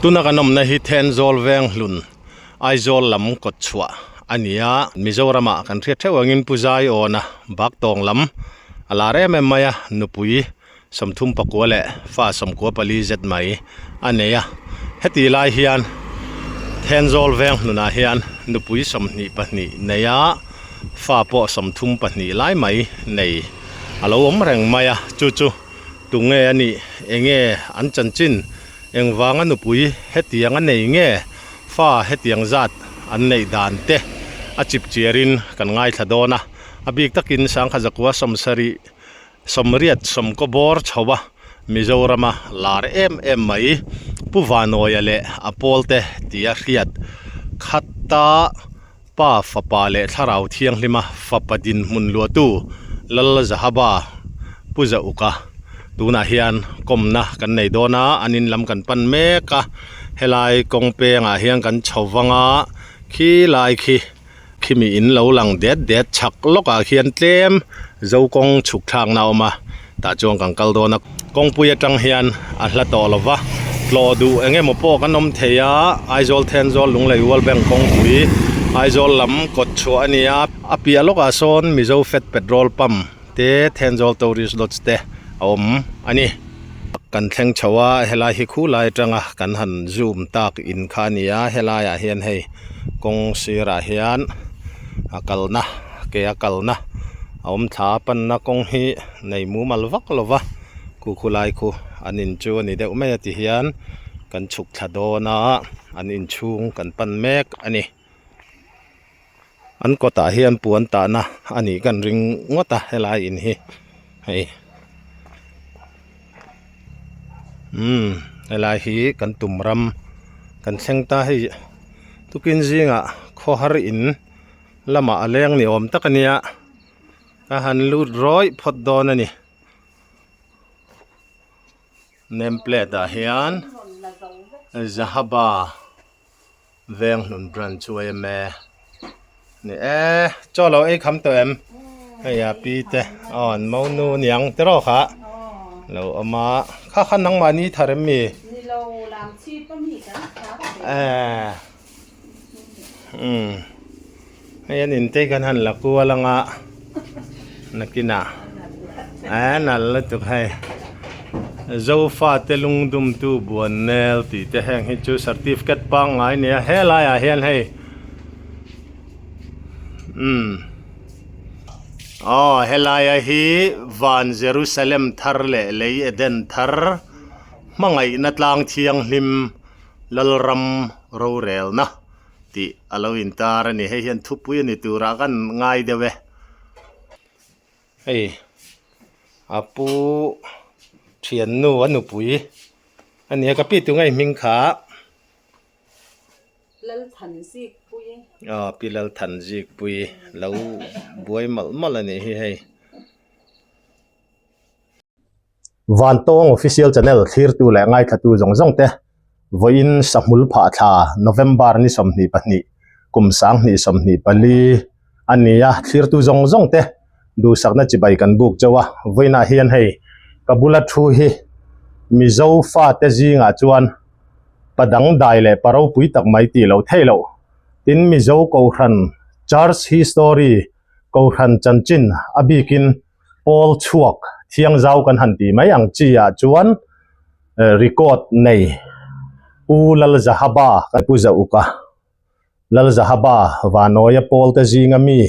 Tuna kan awmna hi Thenzawl Venghlun Aizawl lam kawt chhuah a ni a, Mizoramah kan hriat theuh angin Pu Zaiawna Baktawng lam a lar em em mai a, nupui 34 leh fa 14 zet mai a nei a, heti lai hian Thenzawl Venghlunah hian nupui 22 nei a, fa pawh 32 lai mai nei a lo awm reng mai a, chu chu. Tunge a nih? Enge an chanchin? Engvanga nupui hetiang a nei nge? Fa hetiang zat an neih dan te a chip chiarin kan ngaithla dawn a. A bik takin Sangha Zakua sawmsarih sawmriat sawmkaw bawr chho a, Mizorama lar em em mai Pu Vanawia leh a pawlte tia hriat khata Pa, Fapa leh Thlarau Thianghlima Fapa dinhmun luahtu Lal Zahaba Pu Zauka tunah hian kawmna kan nei dawn a, an in lam kan pan mek a, helai kawng pengah hian kan chho vang a, khi lai khi khimi in lo lang det det chhak lawkah khian tlem zo kawng chhuk thlakna a awm a. Tah chuan kan kal dawn a, kawngpui atang hian a hla tawh lo va, tlawh duh eng emaw pawh kan awm thei a, Aizawl Thenzawl Lunglei World Bank kawngpui Aizawl lam kawt chhuah a ni a, a piah lawkah sawn Mizo Fat Petrol Pump te Thenzawl Tourist Lodge te a awm a ni. Kan thleng chho a, helai hi khulai atanga kan han zoom tak in kha a ni a, helaiah hian hei kawng sirah hian a kalna ke a kalna a awm thla a panna kawng hi nei mumal vak lo va khu khu lai khu an in chu a ni deuh mai a ti hian kan chhuk thla dawn a an inchhung kan pan mek a ni an kawtah hian puan tahna a nih kan ring ngawt a helai in hi hei umm helai hi kan tum ram kan thleng ta hei tukin zingah khawhar in lamah a leng ni awm tak a nia. Ka han lut rawih phawt dawn a ni. Name plate ah hian Zahaba Venghlun branch chu a em e. Ni e, chaw lo ei kham tawh em? Hei a pi te aw an monu niang te rawh kha lo awm a. Kha kha nangmahni thar em mi? Ehh. Umm hei an inte kan han la kual anga nakinah eh nal lutuk hei zofa te lungdum tu buan nel tih te heng hi chu certificate pangngai a ni a helaiah hian hei umm aw helaia hi van Jerusalem thar leh lei Eden thar hmangaihna tlang thianghlim. Lalram rorelna tih a lo intar a ni. Hei hian thupui a ni turah kan ngai deuh e. Hei a pu thiannu a nupui a nia ka pi tunge hming kha. Lalthanzikpuii. Aw pi Lalthanzikpuii lo buai mawlh mawlh a nih hi hei. Vantawng Official Channel thlirtu leh ngaithlatu zawng zawng te vawiin Sahmul phah thla November ni 22 kum 2024 a ni a, thlirtu zawng zawng te duhsakna chibai kan buk chauh a, vawiinah hian hei ka bula thu hi Mizo fate zingah chuan pa dangdai leh pa ropui tak mai tih loh theih loh tin Mizo Kohhran Church History Kohhran chanchin a bikin Pawl chhuak thiang zau kan han ti mai ang chi ah chuan record nei Pu Lalzahaba kan pu Zauk a, Lalzahaba Vanawia pawl te zinga mi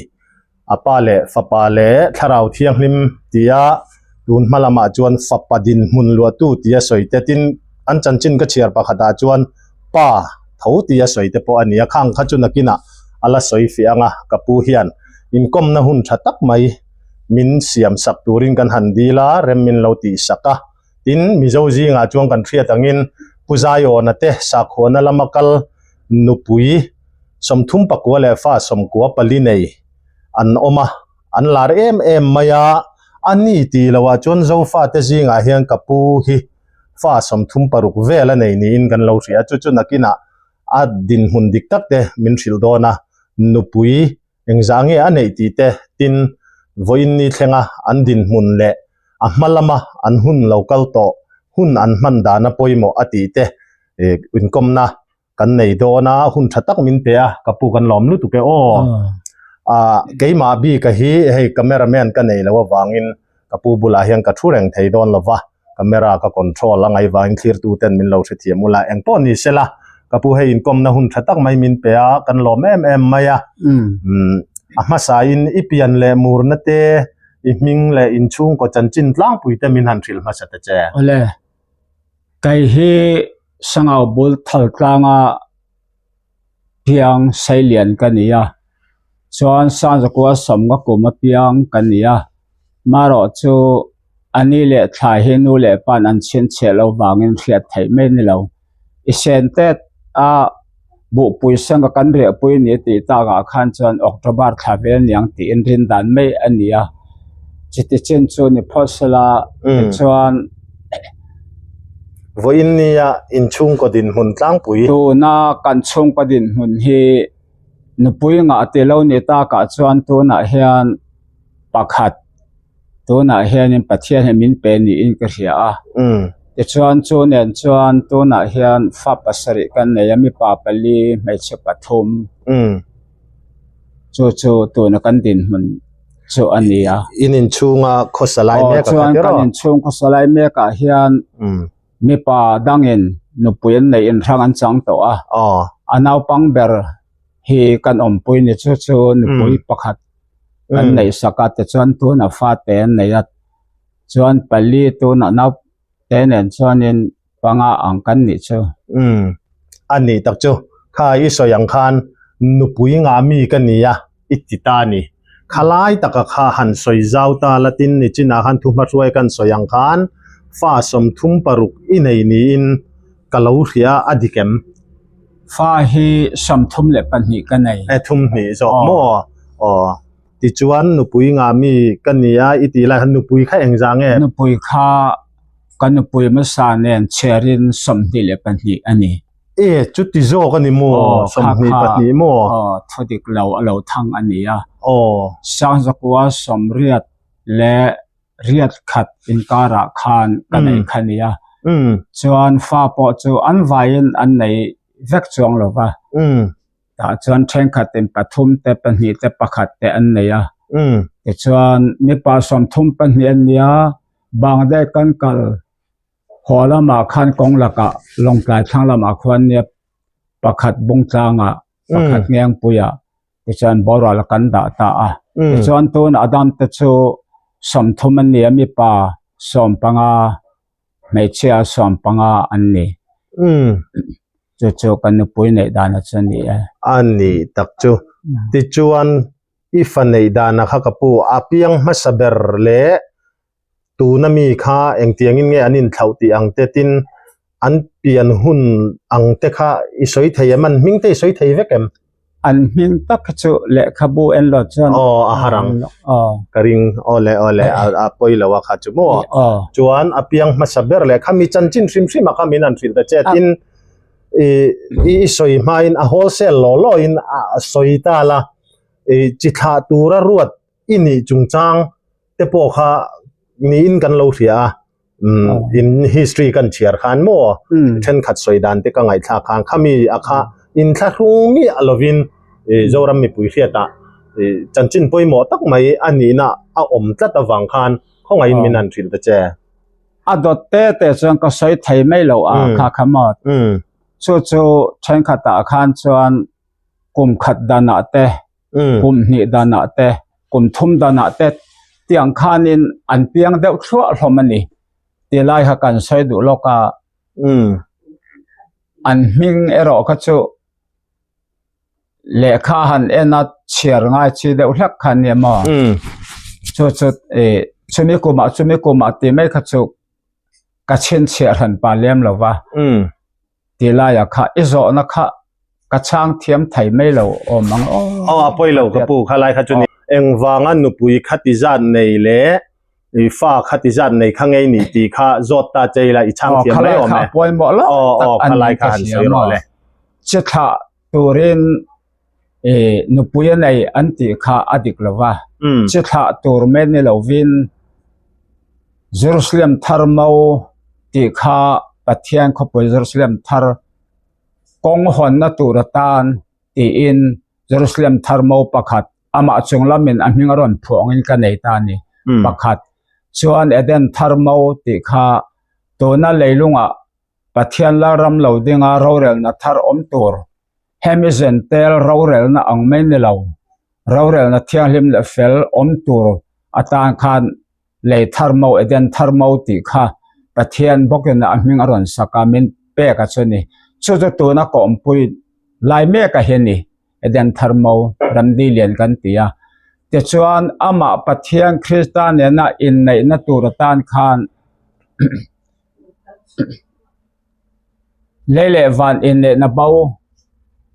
a pa leh fapa leh thlarau thianghlim tia tun hma lamah chuan fapa dinhmun luahtu tia sawi te tin an chanchin ka chhiar pakhatah chuan pa tho tia sawi te pawh a ni a, khang kha chu nakinah a la sawi fiah ang a ka pu hian inkawmna hun tha tak mai. min siam sak turin kan han dil a, rem min lo tih sak a. Tin, Mizo zingah chuan kan hriat angin Pu Zaiawna te sakhuana lama kal nupui 34 leh fa 94 nei an awm a, an lar em em mai a, a ni tih loah chuan Zofate zingah hian ka pu hi fa 36 vel a nei niin kan lo hria a, chu chu nakinah a dinhmun dik tak te min hrilh dawn a, nupui Engzah nge a neih tih te, tin, vawiin ni thlenga an dinhmun leh a hma lama an hun lo kal tawh hun an hman dana pawimawh a tih te, inkawmna kan nei dawn a, hun tha tak min pe a, ka pu kan lawm lutuk e aw. Ah keimah bik a hi hei camera man ka nei lo avangin ka pu bulah hian ka thu reng thei dawn lo va, camera ka control a ngaih vangin thlirtu ten min lo hrethiam ula eng pawh ni sela ka pu hei inkawmna hun tha tak mai min pe a, kan lawm em em mai a. Umm a hmasa in i pian leh murna te i hming leh inchhungkaw chanchin tlangpui te min han hrilh hmasa ta che. Awle. Kei hi Sangau bul thal tlanga piang Sailian ka ni a, chuan Sanzakua Sawmnga kum a piang ka ni a, marawh chu a ni leh thla hi nu leh pa'n an chhinchhiah loh vangin hriat theih mai ni lo. I sen tet a buhpui sanga kan riahpui ni tih takah khan chuan October thla vel niang tiin rin dan mai a ni a, chuti chin chu ni phawt sela tichuan Vawiin nia inchhungkaw dinhmun tlangpui. Tuna kan chhungkaw dinhmun hi nupui ngah ti lo ni takah chuan tunah hian pakhat. Tunah hianin Pathian hi min pe niin ka hria a. Tichuan chu nen chuan tunah hian fa pasarih kan nei a, mipa pali, hmeichhe pathum. Chu chu tuna kan dinhmun chu a ni a. In inchhunga khawsa lai mek a Chuan kan inchhung khawsa lai mekah hian mipa dangin nupui an neih inhrang an chang tawh a. A naupang ber hi kan awmpui ni chu chu nupui pakhat. kan neih sak a tichuan tunah fate an nei a chuan pali tunah naute nen chuanin panga ang kan nih chu. Umm a nih tak chu kha i sawi ang khan nupui ngah mi ka ni a i ti ta a ni khalai taka kha han sawi zau ta la tin nichinah khan thuhmahruai kan sawi ang khan fa 36 i nei niin ka lo hria a dik em? Fa hi 32 ka nei. E thum hnih zawk maw? Aw. Tichuan nupui ngah mi ka ni a i tih lai khan nupui kha engzah nge? Nupui kha ka nupui hmasa nen chhiarin 22 a ni. E chuti zawk a ni maw? 22 maw? Aw thu dik lo a lo thang a ni a. Aw. Sangzakua 80 leh riat khat inkarah khan ka neih kha nia. Chuan fa pawh chu an vaiin an nei vek chuang lo va. Tah chuan thenkhatin pathum te pahnih te pakhat te an nei a. Tichuan mipa 32 an nia, Bangladesh kan kal haw lamah khan kawng lakah Lawngtlai thlang lamah khuan nia pakhat Bungtlangah pakhat Ngengpuiah tichuan boral kan dah ta a tichuan tun Adam te chu 30 an ni a mipa 15 hmeichhia 15 an ni chu chu kan nupui neih dan a chu a ni e. A ni tak chu tichuan i fa neih dan a kha ka pu a piang hmasa ber leh tuna mi kha engtiangin nge an inthlauh tih ang te tin an pian hun ang te kha i sawi thei em? An hming te i sawi thei vek em? An hming tak kha chu lehkhabu en lo chuan Aw a har ang. Aw. Ka ring aw le aw le a pawi lo a kha chu maw? Aw. Chuan a piang hmasa ber leh kha mi chanchin hrim hrim a kha min han hrilh ta che tin i i sawi hmain a wholesale law law in a sawi ta la i chi thlah tura ruat i nih chungchang te pawh kha niin kan lo hria a in history kan chhiar khan maw thenkhat sawi dan te ka ngaihthlak khan khami a kha inthlahrung miah lovin Zoram mipui hriatah chanchin pawimawh tak mai a nihna a awm tlat avang khan khawngaihin min han hrilh ta che. A dawt te te chuan ka sawi thei mai lo a kha kha maw chu chu thenkhatah khan chuan kum khat danah te kum hnih danah te kum thum danah te tiang khanin an piang deuh thluah hlawm a ni ti lai kha kan sawi duh lawk a an hming erawh kha chu lehkha han en a chhiar ngai chi deuh hlek kha nia maw chu chu ih chumi kumah chumi kumah tih mai kha chu ka chhinchhiah hran pa lem lo va. Ti laiah kha i zawhna kha ka chhang thiam thei mai lo awm ang aw. Aw a pawi lo ka pu kha lai kha chu ni. Engvanga nupui kha ti zat nei leh i fa kha ti zat nei kha ngei ni tih kha zawt ta che ila i chhang thiam mai awm e. Aw kha lai kha a pawimawh lo tak a ni ka hria maw. Chi thlah turin i nupui a nei an tih kha a dik lo va. Chi thlah tur mai ni lovin Jerusalem thar mo tih kha Pathian khawpui Jerusalem thar. kawng hawnna tur atan tiin Jerusalem thar mo pakhat amah chung lamin a hming a rawn phuah angin ka nei ta a ni. Pakhat chuan Eden thar mo tih kha tuna leilungah Pathian Lalram lo dinga rorelna thar awm tur hemi zentel rorelna ang mai ni lo, rorelna thianghlim leh fel awm tur atan khan lei thar mo, Eden thar mo tih kha Pathian bawkin a hming a rawn sak a, min pek a chu ni. Chu chu tuna ka awmpui lai mek a hi a ni, Eden thar mo, Ramdi lian kan ti a. Tichuan, amah Pathian Krista nena inneihna tur atan khan Lei leh van inneihna bo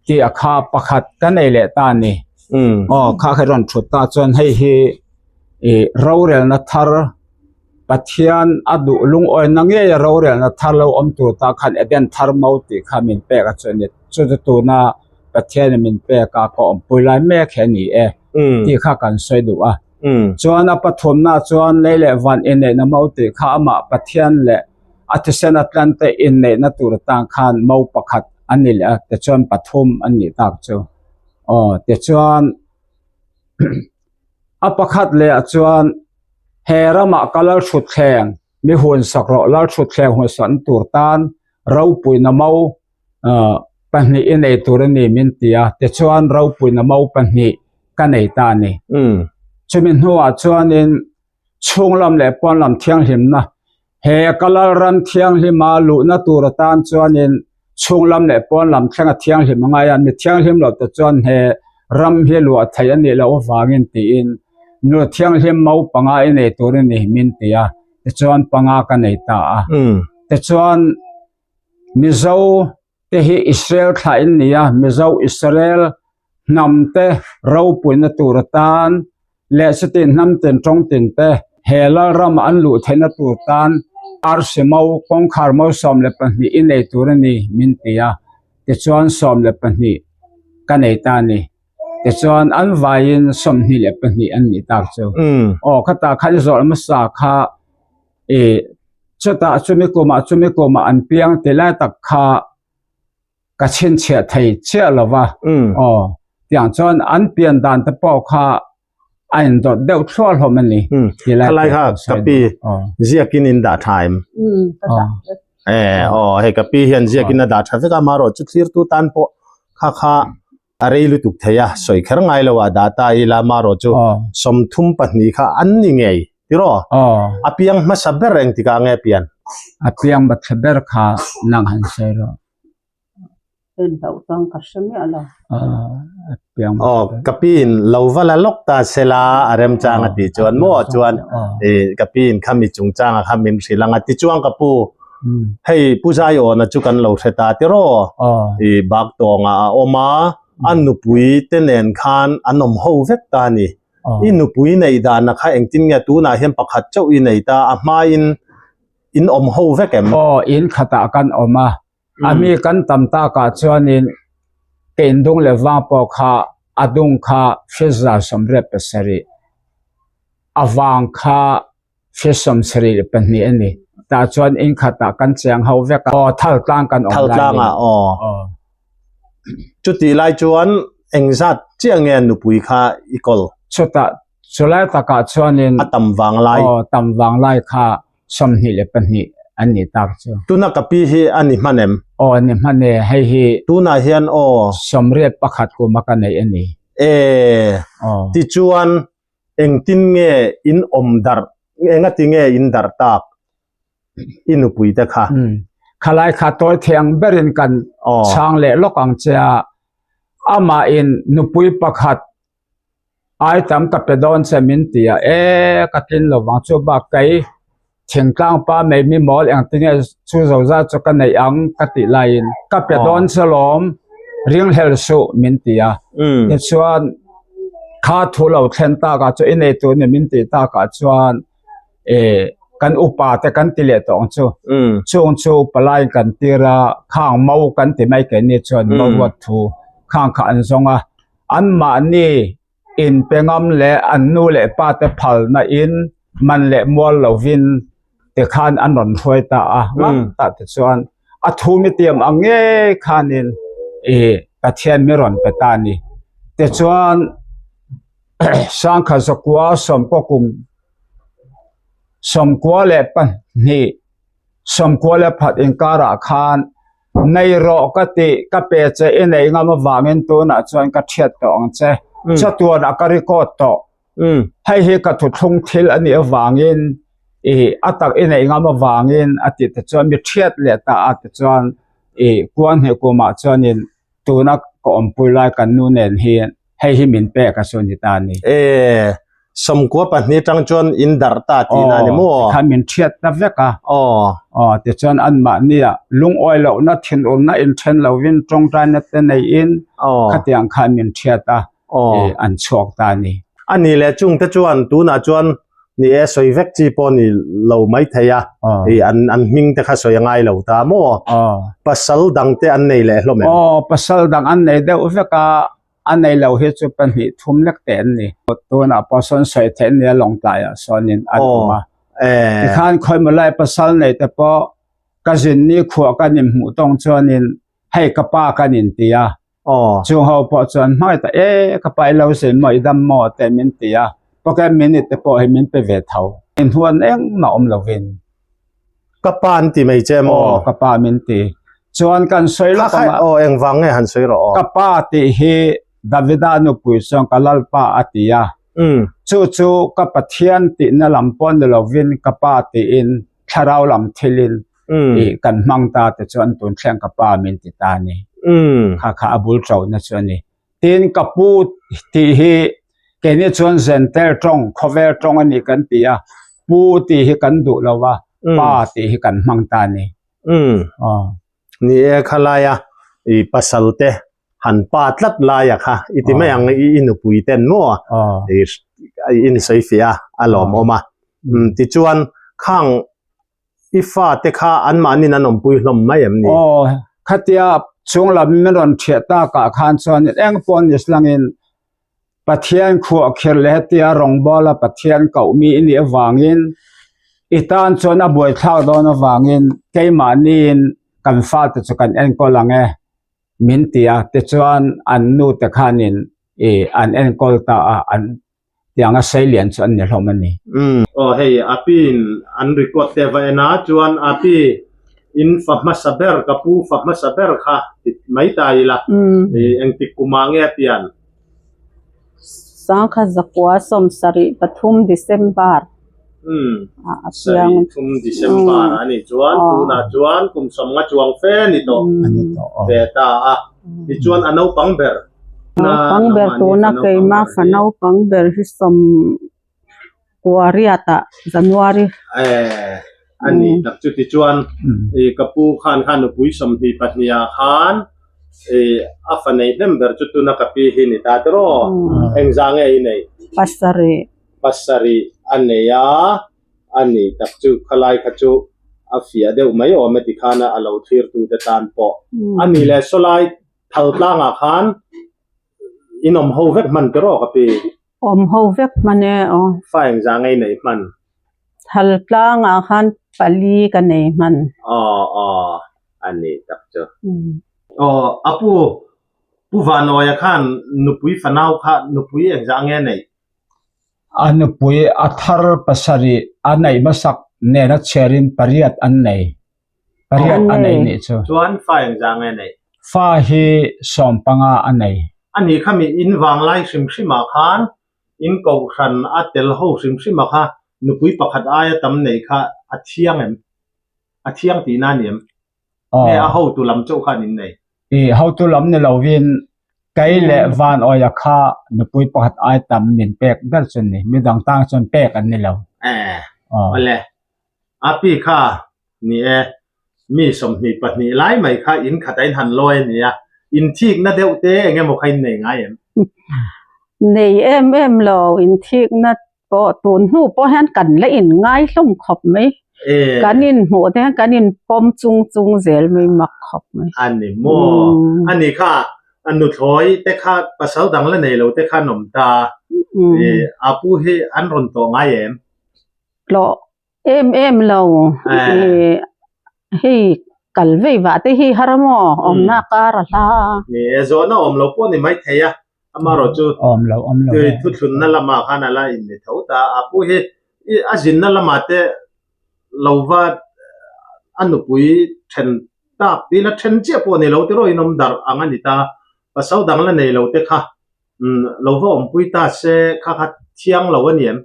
tih a kha pakhat ka nei leh ta a ni. Aw kha kha rawn thut ta chuan hei hi ih rorelna thar Pathian a duh lungawina ngei a rorelna thar lo awm tur ta khan Eden thar mo tih kha min pek a chu a ni. Chu chu tuna Pathianin min pek a ka awmpui lai mek hi a ni e tih kha kan sawi duh a. Chuan a pathumna chuan lei leh van inneihna mo tih kha amah Pathian leh a thisen a tlante inneihna tur atan khan mo pakhat a ni leh a, tichuan pathum an nih tak chu. Aw, tichuan a pakhat leh ah chuan he ramah ka Lalthutthleng mi hunsak rawh, Lalthutthleng hunsak tur tan ropuina mo pahnih i nei tur a ni min ti a, tichuan ropuina mo pahnih ka nei ta a ni. Chumi hnuah chuanin chhunglam leh pawnlam thianghlimna, he ka Lalram thianghlima luhna tur atan chuanin chhunglam leh pawnlam thlenga thianghlim a ngai a, mi thianghlim lo te chuan he ram hi luah theih a nih loh avangin tiin nu thianghlim mo panga i nei tur a ni min ti a, tichuan panga ka nei ta a. Tichuan Mizo te hi Israel thlah in ni a, Mizo Israel hnam te ropuina tur atan leh chuti hnam tin tawng tin te he Lalram an luh theihna tur tan arsi mo kawngkhar mo 12 i nei tur a ni min ti a, tichuan 12 ka nei ta a ni. Tichuan an vaiin 22 an nih tak chu. Aw khatah khan i zawrh hmasa kha I chutah chumi kumah chumi kumah an piang ti lai tak kha ka chhinchhiah thei chiah lo va aw tiang chuan an pian dan te pawh kha a indawt deuh thluah hlawm a ni ti lai Khalai kha ka pi ziakin in dah tha em? E aw hei ka pi hian ziakin a dah tha vek a amaherawhchu chu thlirtu tan pawh kha kha a rei lutuk thei a, sawi kher ngai lo ah dah ta ila marawh chu 32 kha an ni ngei tiraw? A piang hmasa ber engtikah nge pian? A piang hmasa ber kha nang han sawi rawh. En loh chuan ka hre miah lo. Aw ka pi in lo va la lawk ta sela a remchang a tih chuan maw chuan ka pi in khami chungchanga kha min hrilh ang a tichuan ka pu Hei Pu Zaiawna chu kan lo hre ta tiraw? I bak tawngah a awm a, a nupui te nen khan an awm ho vek ta a ni. I nupui neih dana kha engtin nge tunah hian pakhat chauh i nei ta, a hmain in awm ho vek em? Aw, in khatah kan awm a, a mi kan tam takah chuanin ka indung leh vang pawh kha a dung kha hriat 87, a vang kha 72 a ni. Tah chuan in khatah kan cheng ho vek a. Aw, thal tlang kan awm lai. Thal tlangah aw. Aw. Chutih lai chuan engzat chiah nge nupui kha i kawl? Chutah, chulai takah chuanin. A tam vang lai. Aw, tam vang lai kha 22 an nih tak chu. Tuna ka pi hi a ni hman em? Aw, a ni hman e. Hei hi. Tunah hian aw. 81 kuma ka neih a ni. E. Aw. Tichuan Engtin nge in awm darh, engati nge in darh tak i nupui te kha? Khalai kha tawi thei ang berin kan chhang leh lawk ang che a, amah in nupui pakhat ai tam ka pe dawn che min ti a, e ka tlin lo vang chu bak kei Thingtlang pa mai mi mawl engtinge chu zozai chu ka neih ang ka tih laiin ka pe dawn che lawm ringhlel suh min ti a. Tichuan kha thu lo thlen takah chu i nei tur ni min tih takah chuan eh kan upa te kan ti leh tawh ang chu. Chung chu palaiin kan tir a, khang mo kan ti mai keini chuan mo ruat thu khang kha an zawng a, anmahni Inpe ngam leh an nu leh pa te phalna in man leh mual lovin tikhan an rawn hruai ta a, ngam tah te chuan a thu mi tiam ang ngei khanin I Pathian mi rawn pe ta a ni. Tichuan sangkhat zakua sawmkaw kum 92 94 inkarah khan nei rawh ka tih ka pe che i nei ngam avangin tunah chuan ka thiat tawh ang che. Chatuan a ka record tawh. Hei hi ka thuthlung thil a nih avangin i a tak i neih ngam avangin a tih te chuan mi thiat leh ta a tichuan i kuanhnih kumah chuanin tuna ka awmpui lai kan nu nen hian hei hi min pek a chu ni ta a ni. E, 92 atang chuan in darh ta tihna a ni maw? Aw, tikhan min thiat ta vek a. Aw. Aw, tichuan anmahnia lungawi lohna thinurna inthen lovin tawngtaina te neiin khatiang khan min thiat a. Aw. An chhuak ta a ni. A nih leh chungte chuan tunah chuan ni e sawi vek chi pawh ni lo mai thei a, i an an hming te kha sawi a ngai lo ta maw? Aw. Pasal dang te an nei leh hlawm em? Aw, pasal dang an nei deuh vek a, a nei lo hi chu pahnih thum lek te an ni. Tunah pawh sawn sawi theih nia Lawngtlaiah sawnin an awm a. Tikhan khawimaw lai pasal nei te pawh ka zin ni khuah kan inhmuh tawng chuanin hei ka pa kan inti a, Aw. Chung ho pawh chuan hmangaih tak e ka pa i lo zin maw i dam maw teh min ti a, pocket minute te pawh hi min pe ve tho. Inhuan engmah awm lovin. Ka pa an ti mai che maw? Aw ka pa min ti. Chuan kan sawi lawk ang a. Aw engvang nge han sawi rawh aw. Ka pa tih hi Davida nupui chuan ka Lalpa a ti a. Chu chu ka Pathian tihna lam pawh ni lovin ka pa tiin thlarau lam thilin i kan hmang ta te chuan tun thleng ka pa min ti ta a ni. Kha kha a bul ṭohna chu a ni. Tin, ka pu tih hi keini chuan Zentel ṭawng, khawvel ṭawng a ni kan ti a, pu tih hi kan duh lo va, pa tih hi kan hmang ta a ni. Aw. Ni e, khalaia i pasal te han pa tlat laia kha i ti mai ang i nupui ten maw i insawi fiah a, a lawmawm a. Tichuan, khang I fate kha anmahnin an awmpui hlawm mai em ni? Aw, khatia chunglam min rawn ṭhiah takah khan chuan eng pawh ni slangin Pathian khuahkhirh leh hetia rawngbawla Pathian koh mi i nih avangin i tan chuan a buaithlak dawn avangin keimahniin kan fate chu kan enkawl ang e min ti a, tichuan an nute khanin i an enkawl ta a, an tianga sei lian chu an ni hlawm a ni. Aw hei Api in an record te va en a chuan Api in fa hmasa ber ka pu fa hmasa ber kha ti mai ta ila i engtik kum ah nge a pian? Sangkhat zakua 73 December ah a piang. Sarih thum December ah a nih chuan tunah chuan kum 50 chuang fe a ni tawh ve ta a tichuan a naupang ber Naupang ber tuna keima fa naupang ber hi 98 ah January. Eh a ni tak chu tichuan i ka pu khan khan nupui 22 ah khan i a fa nei hnem ber chu tuna ka pi hi ni ta tiraw engzah nge i neih? Pasarih. Pasarih a nei a, a ni tak chu khalai kha chu a fiah deuh mai awm e tikhan a lo thlirtute tan pawh a ni leh sawlai Thal tlangah khan in awm ho vek hman tiraw ka pi? Awm ho vek hman e aw. Fa engzah ngei nei hman? Thal tlangah khan pali ka nei hman. Aw aw a ni tak chu. Aw a pu Pu Vanawia khan nupui fanau kha nupui engzah nge neih? A nupui a thar pasarih a neih hmasak nena chhiarin pariat an nei. Pariat a nei nih chu. Chuan fa engzah nge nei? Fa hi 15 a nei. A nih kha mi in vanglai hrim hrimah khan in kohhran a tel ho hrim hrimah kha nupui pakhat aia tam nei kha a thiang em? A thiang tihna a ni em? Nge a hotu lam chauh khan in nei? I hotu lam ni lovin kei leh Van Awia kha nupui pakhat ai tam min pek ber chu ni. Midang tang chuan pek an ni lo. Eh, awle. A pi kha Ni e, mi 22 lai mai kha in khat a in han lawi a nia, inthikna deuh te eng emaw kha in nei ngai em? Nei em em lo, inthikna pawh tun hnu pawh hian kan la in ngai hlawm khawp mai. Kan inhmuh te hian kan inpawm chung chung zel mai mak khawp mai. A ni maw? A ni kha, a nuthlawi te kha pasal dang la nei lo te kha an awm ta, a pu hi an rawn tawh ngai em? Tlawh Em em lo. Hei. Kal vei vah te hi har a maw? Awmna kar a hla a. Ni e, zawhna awm lo pawh ni maithei a, amaherawhchu Awm lo, awm lo tui e. thuthlunna lamah khan a la inni tho ta a, pu hi a zinna lamah te lo va a nupui then tak tih la then chiah pawh ni lo tiraw in awm darh ang a ni ta, pasal dang la nei lo te kha lo va awmpui ta se kha kha thiang lo a ni em?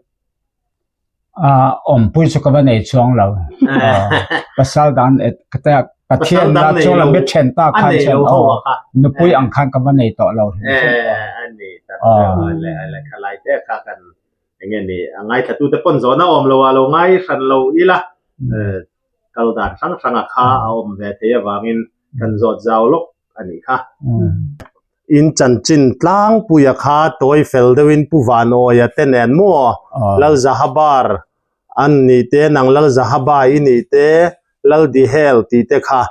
Awmpui chu ka va nei chuang lo. Pasal dan ka te Pathian na chu la mi then ta khan chuan aw nupui ang khan ka va nei tawh lo. A ni tak chu le le khalai te kha kan enge ni a ngaithla tu te pawn zawhna awm lo a lo ngai hran lo ila kal dan hrang hrang a kha a awm ve thei avangin kan zawt zau lawk a nih kha. In chanchin tlangpuia kha tawi fel deuhin Pu Vanawia te nen maw Lalzahabar an nih te, nang Lalzahaba i nih te, Laldihel tih te kha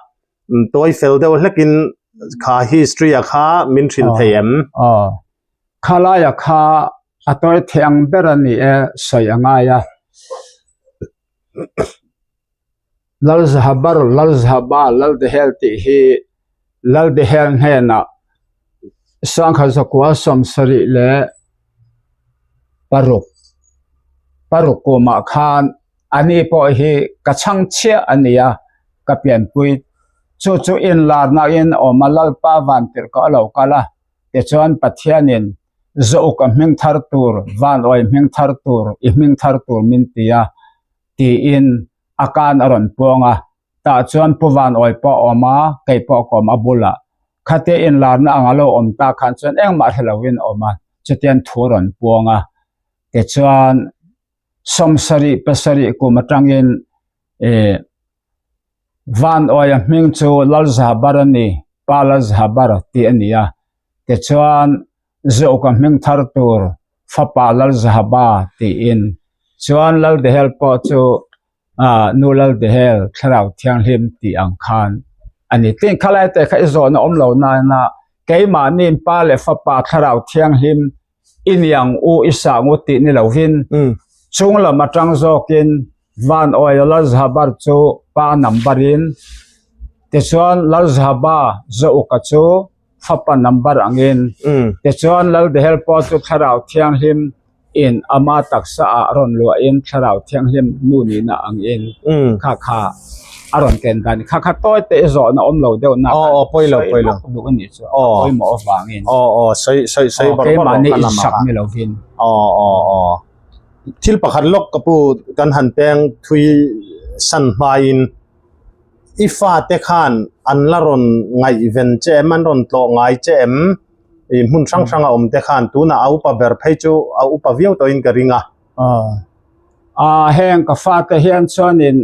tawi fel deuh hlekin kha history-a kha min hrilh thei em? Aw, khalaia kha a tawi thei ang ber a ni e, sawi a ngai a. Lalzahabar, Lalzahaba, Laldehel tih hi Laldehel hnenah Sangkhat zakua 76 leh paruk paruk kumah khan ani pawh hi ka chhang chhiah a ni a, ka pianpui chu chu inlarnain awm a Lalpa vantirhkoh a lo kal a, tichuan Pathianin Zawhka hming thar tur, Vanawi hming thar tur, i hming thar tur min ti a. tiin a kan a rawn puang a, tah chuan Pu Vanawi pawh a awm a, kei pawh ka awm a bulah. Khatia inlarna ang a lo awm tak khan chuan engmah hre lovin a awm a, chutiang thu a rawn puang a. Tichuan 70 pasarih kum atangin ih Vanawia hming chu Lalzahabar a ni, Pa Lalzahabar tih a ni a. Tichuan Zawhka hming thar tur fapa Lalzahaba tiin chuan Laldehel pawh chu Nu Laldehel Thlarau Thianghlim tih ang khan a ni. Tin, khalai te kha i zawhna awm lo nana keimahniin Pa leh Fapa Thlarau Thianghlim i niang u i sang u tih ni lovin chung lam atang zawkin Van Awia Lalzahabar chu pa number in tichuan Lalzahaba Zawuka chu fapa number angin tichuan Laldehel pawh chu Thlarau Thianghlim in ama taksa ah rawn luahin Thlarau Thianghlim nu nihna angin kha kha a rawn ken dan kha kha tawi te i zawhna awm lo deuh na aw aw pawi lo pawi lo duh a nih chu a pawimawh avangin aw aw sawi sawi sawi bar bar keimahni insak ni lovin aw aw aw thil pakhat lawk ka pu kan han peng thui san hmain i fate khan an la rawn ngaihven che em an rawn tlawh ngai che em i hmun hrang hrang a awm te khan tunah a upa ber phei chu a upa viau tawhin ka ring a. Aw heng ka fate hian chuanin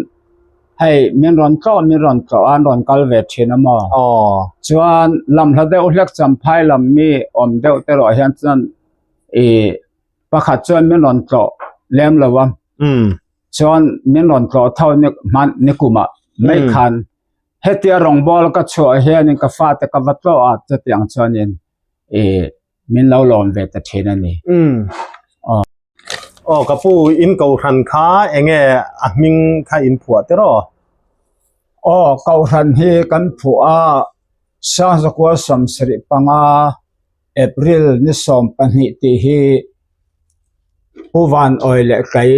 hei min rawn tlawh min rawn tlawh a an rawn kal ve thin a maw? Aw. Chuan lam hla deuh hlek champhai lam mi awm deuh te erawh hian chuan ih pakhat chuan min rawn tlawh lem lo a. Chuan min rawn tlawh tho ni hman ni kumah mai khan hetia rawngbawl ka chhuah hianin ka fate ka va tlawh a chutiang chuanin ih min lo lawm ve ta thin a ni. Aw. Aw ka pu in kohhran kha enge a hming kha in phuah te rawh? Aw kohhran hi kan phuah a Sangzakua 75 April ni 12 tih hi Pu Van Awi leh Kai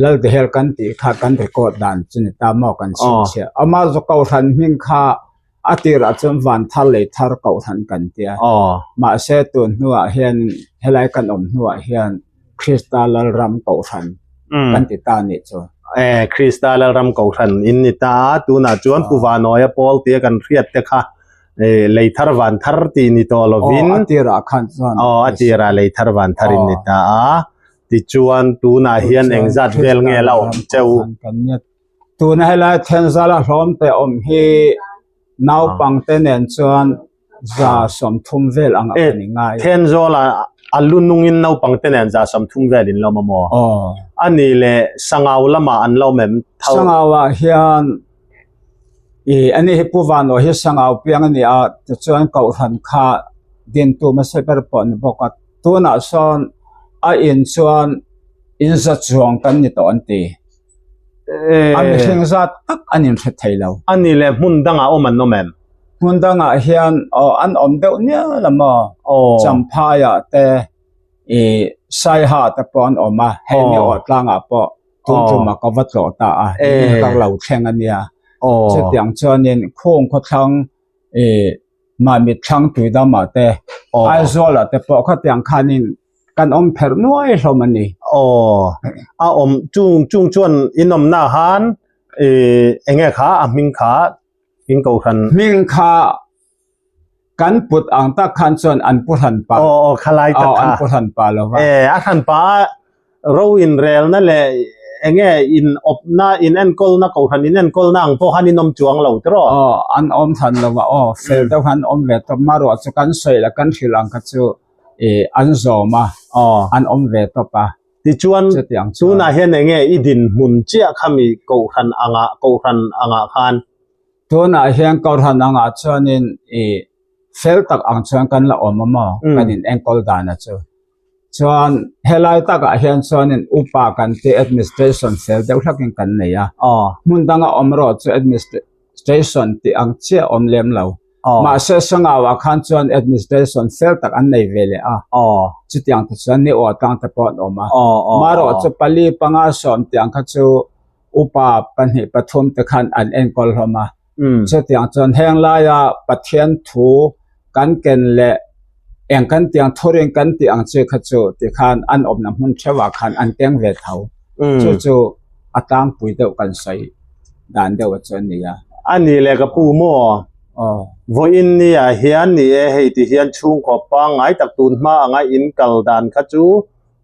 Laldehel kan tih kha kan record dan chu ni ta maw kan chhinchhiah. Ama zu kohhran hming kha a tirah chuan Van Thar Lei Thar kohhran kan tia. Mahse tun hnuah hian helai kan awm hnuah hian Krista Lalram kohhran kan ti ta nih chu. E Krista Lalram kohhran in ni ta a, tunah chuan Pu Van Awia pawl tia kan hriat te kha lei thar van thar tih ni tawh lovin a tirah khan chuan aw a tirah lei thar van thar in ni ta a tichuan tunah hian engzat vel nge la awm cheu tuna helai Thenzala hlawm te awm hi naupang te nen chuan 30 vel ang a ni ngai Thenzawla a lu nungin naupang te nen 30 vel in lo maw ani leh Sangau lamah an lo awm em Sangau ah hian Ih ani hi Pu Vanaw hi Sangau piang a ni a tichuan Kohhran kha dintu hmasa ber pawh a ni bawk a tunah sawn a in chuan in za chuang kan ni tawh an ti. A mihring zat tak an inhre thei lo. A ni leh hmun dangah awm an awm em? Hmun dangah hian aw an awm deuh nial a maw? Champhaiah te ih Saiha te pawh an awm a, hei ni awh tlangah pawh tun tumah ka va tlawh ta a, ka lo thleng a nia. Chutiang chuanin khung khawthlang ih Mahni thlang tuidamah te, Aizawlah te pawh khatiang khanin kan awm pherh nuai hlawm a ni. Aw, a awm chung chung chuan in awmna khan ih eng nge kha a hming kha in kohhran. Hming kha kan put ang tak khan chuan an pu hran pa. Aw aw khalai tak kha. Aw an pu hran pa lo va. E a hran pa Ro inrelna leh enge in awpna, in enkawlna, kohhran in enkawlna ang pawh khan in awm chuang lo tiraw? Aw, an awm than lo a, aw, fel deuh khan awm ve tawp. Maruah chu kan sawi la, kan hrilh ang kha chu ih an zawm a, an awm ve tawp a. Tichuan, tunah hian enge i dinhmun chiah khami kohhran angah, kohhran angah khan? Tunah hian kohhran angah chuanin ih fel tak ang chuan kan la awm a maw, kan in enkawl dana chu. Chuan helai takah hian chuanin upa kan tih administration fel deuh hlakin kan nei a, hmun danga awm erawh chu administration tih ang chiah awm lem lo. Mahse Sangauah khan chuan administration fel tak an nei ve leh a, chutiang te chuan ni aw tlang te pawh an awm a. Marawh chu pali panga sawm tiang kha chu upa pahnih pathum te khan an enkawl hlawm a. Chutiang chuan heng laia Pathian thu kan ken leh eng kan tiang thurin kan tih ang chi kha chu tikhan an awmna hmun theuhah khan an keng ve tho. Chu chu a tlangpui deuh kan sawi dan deuh a chu a ni a. A ni leh ka pu maw? Vawiin nia hian ni e, hei ti hian chhungkaw pangngai tak tun hma anga in kal dan kha chu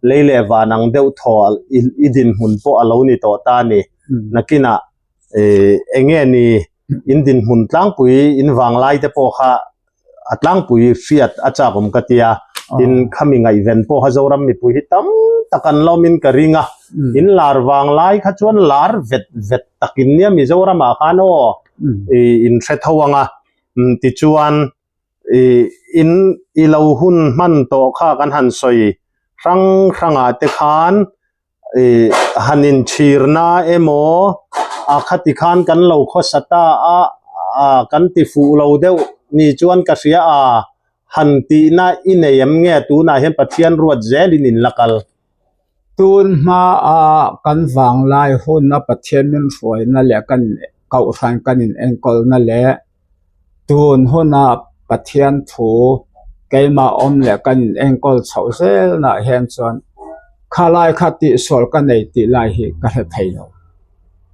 lei leh van ang deuh thaw i dinhmun pawh a lo ni tawh ta a ni. Nakinah eng nge ni in dinhmun tlangpui in vanglai te pawh kha a tlangpui hriat a chak awm ka tia tin khami ngaihven pawh kha Zoram mipui hi tam tak an lawmin ka ring a in lar vanglai kha chuan lar vet vet takin nia Mizoramah khan aw in hre tho ang a tichuan in i lo hun hman tawh kha kan han sawi hrang hrangah te khan ih han inchhirna emaw a khati khan kan lo khawsa ta a ah kan ti fuh lo deuh ni chuan ka hria a han tihna i nei em nge tunah hian Pathian ruat zelin in la kal. Tun hmaa kan vanglai huna Pathian min hruaina leh kan kohhran kan in enkawlna leh Tun huna Pathian thu keimah awm leh kan in enkawl chhoh zelnah hian chuan khalai kha tihsual ka nei tih lai hi ka hre thei lo.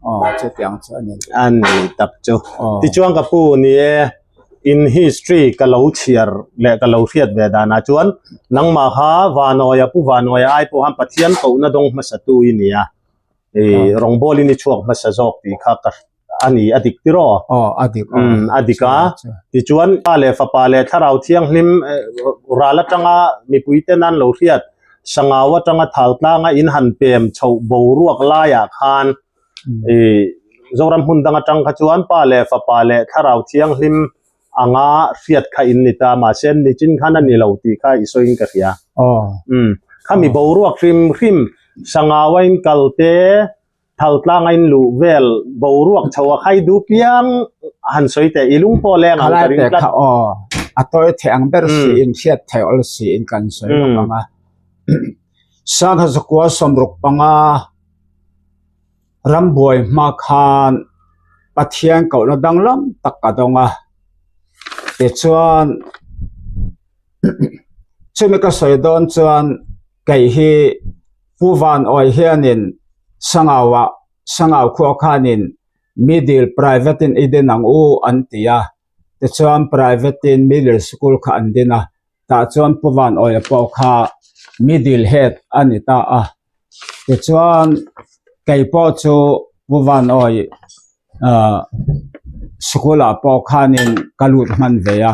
Aw chutiang chu a ni. A ni tak chu. Tichuan ka pu ni e, in history ka lo chhiar leh ka lo hriat ve danah chuan nangmah kha Vanawia Pu Vanawia ai pawh khan Pathian kohna dawng hmasatu i ni a, i rawngbawlin i chhuak hmasa zawk tih kha ka a ni a dik tiraw aw a dik aw um a dik a tichuan pa leh fapa leh thlarau thianghlim ral atanga mipui ten an lo hriat sangau atanga thal tlanga in han pem chhoh boruak laiah khan i Zoram hmun dang atang kha chuan pa leh fapa leh thlarau thianghlim anga hriat kha in ni ta mahse nichin khan a ni lo tih kha i sawiin ka hria aw um khami boruak hrim hrim sangau a in kal te Thal tlang a in luh vel boruak chho a khai du piang han sawi teh i lung pawh leng ang ka ring tlat. Khalai te kha aw a tawi theih ang ber si in hriat theih awl si in kan sawi lawk ang a. Sangha zakua sawmruk panga rambuai hma khan Pathian kohna danglam tak a dawng a. Tichuan chumi ka sawi dawn chuan kei hi Pu Van Awi hianin Sangauah Sangau khua khanin Middle Private in i din ang u an ti a, tichuan Private in Middle School kha an din a, tah chuan Pu Van Awia pawh kha Middle Head a ni ta a, tichuan kei pawh chu Pu Van Awi ah School ah pawh khanin ka lut hman ve a.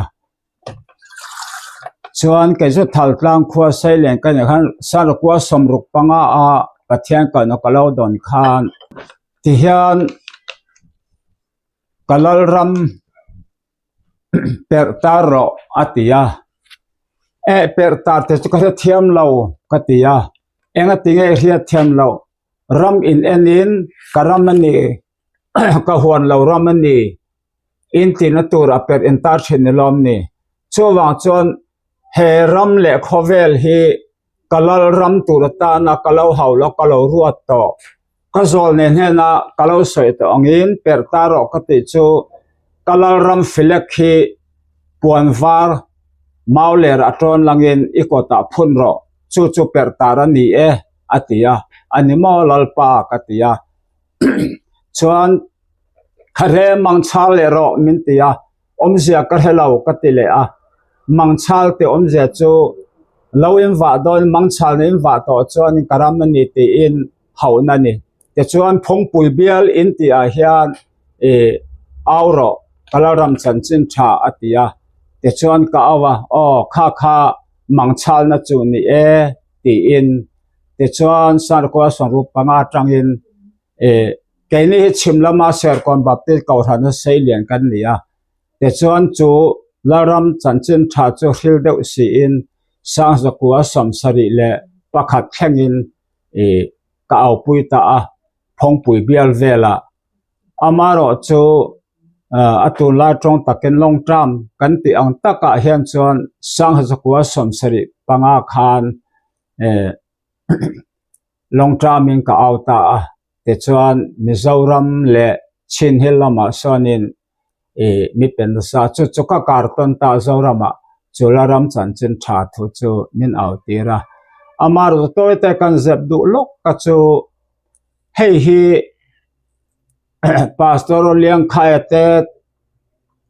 Chuan kei chu Thaltlang khua Sailen ka nih khan Sarkua sawmruk panga a Pathian kalna ka lo dawn khan tihian ka lalram perh tar rawh a ti a, eh perh tar te chu ka hrethiam lo ka ti a, enga tinge i hriatthiam loh? Ram in enin ka ram a ni, ka huan lo ram a ni in tihna tur a perh in tar thin ni lawm ni. Chuvang chuan he ram leh khawvel hi ka lal ram tur atana ka lo hau lo ka lo ruat tawh. Ka zawl nen hnena ka lo sawi tawh angin perh ta rawh ka tih chu ka lal ram filek hi puan var mau ler a tawn langin i kawtah phun rawh chu chu perh tar a ni e a ti a, a ni maw Lalpa ka ti a chuan ka hre mangchhal leh rawh min ti a awmzia ka hre lo ka ti leh a mangchhal tih awmzia chu lo in vah dawn mangchhal na in vah tawh chuan ka ram a ni tiin hauhna a ni tichuan phawngpui bial in tih ah hian ih au rawh ka la ram chanchin tha a ti a tichuan ka au a aw kha kha mangchhalna chu ni e tiin tichuan Sarkua Sawruk panga atangin ih keini hi chhim lama Serkawn Baptist Kohhrana seilian kan ni a tichuan chu Lalram chanchin tha chu hril deuh siin Sangzakua 71 leh pakhat thlengin ih ka aupui ta a phawngpui bial velah amarawh chu a tunlai tawng takin long term kan tih ang takah hian chuan Sanghazakua 75 khan eh long term in ka au ta a tichuan Mizoram leh Chin Hill lamah sawnin ih mi pe nasa chu chu ka kar tawn ta Zoramah chu la ram chanchin tha thu chu min au tir a amarawh tawi te kan zep duh lawk ka chu hei hi Pastor Liangkhaia te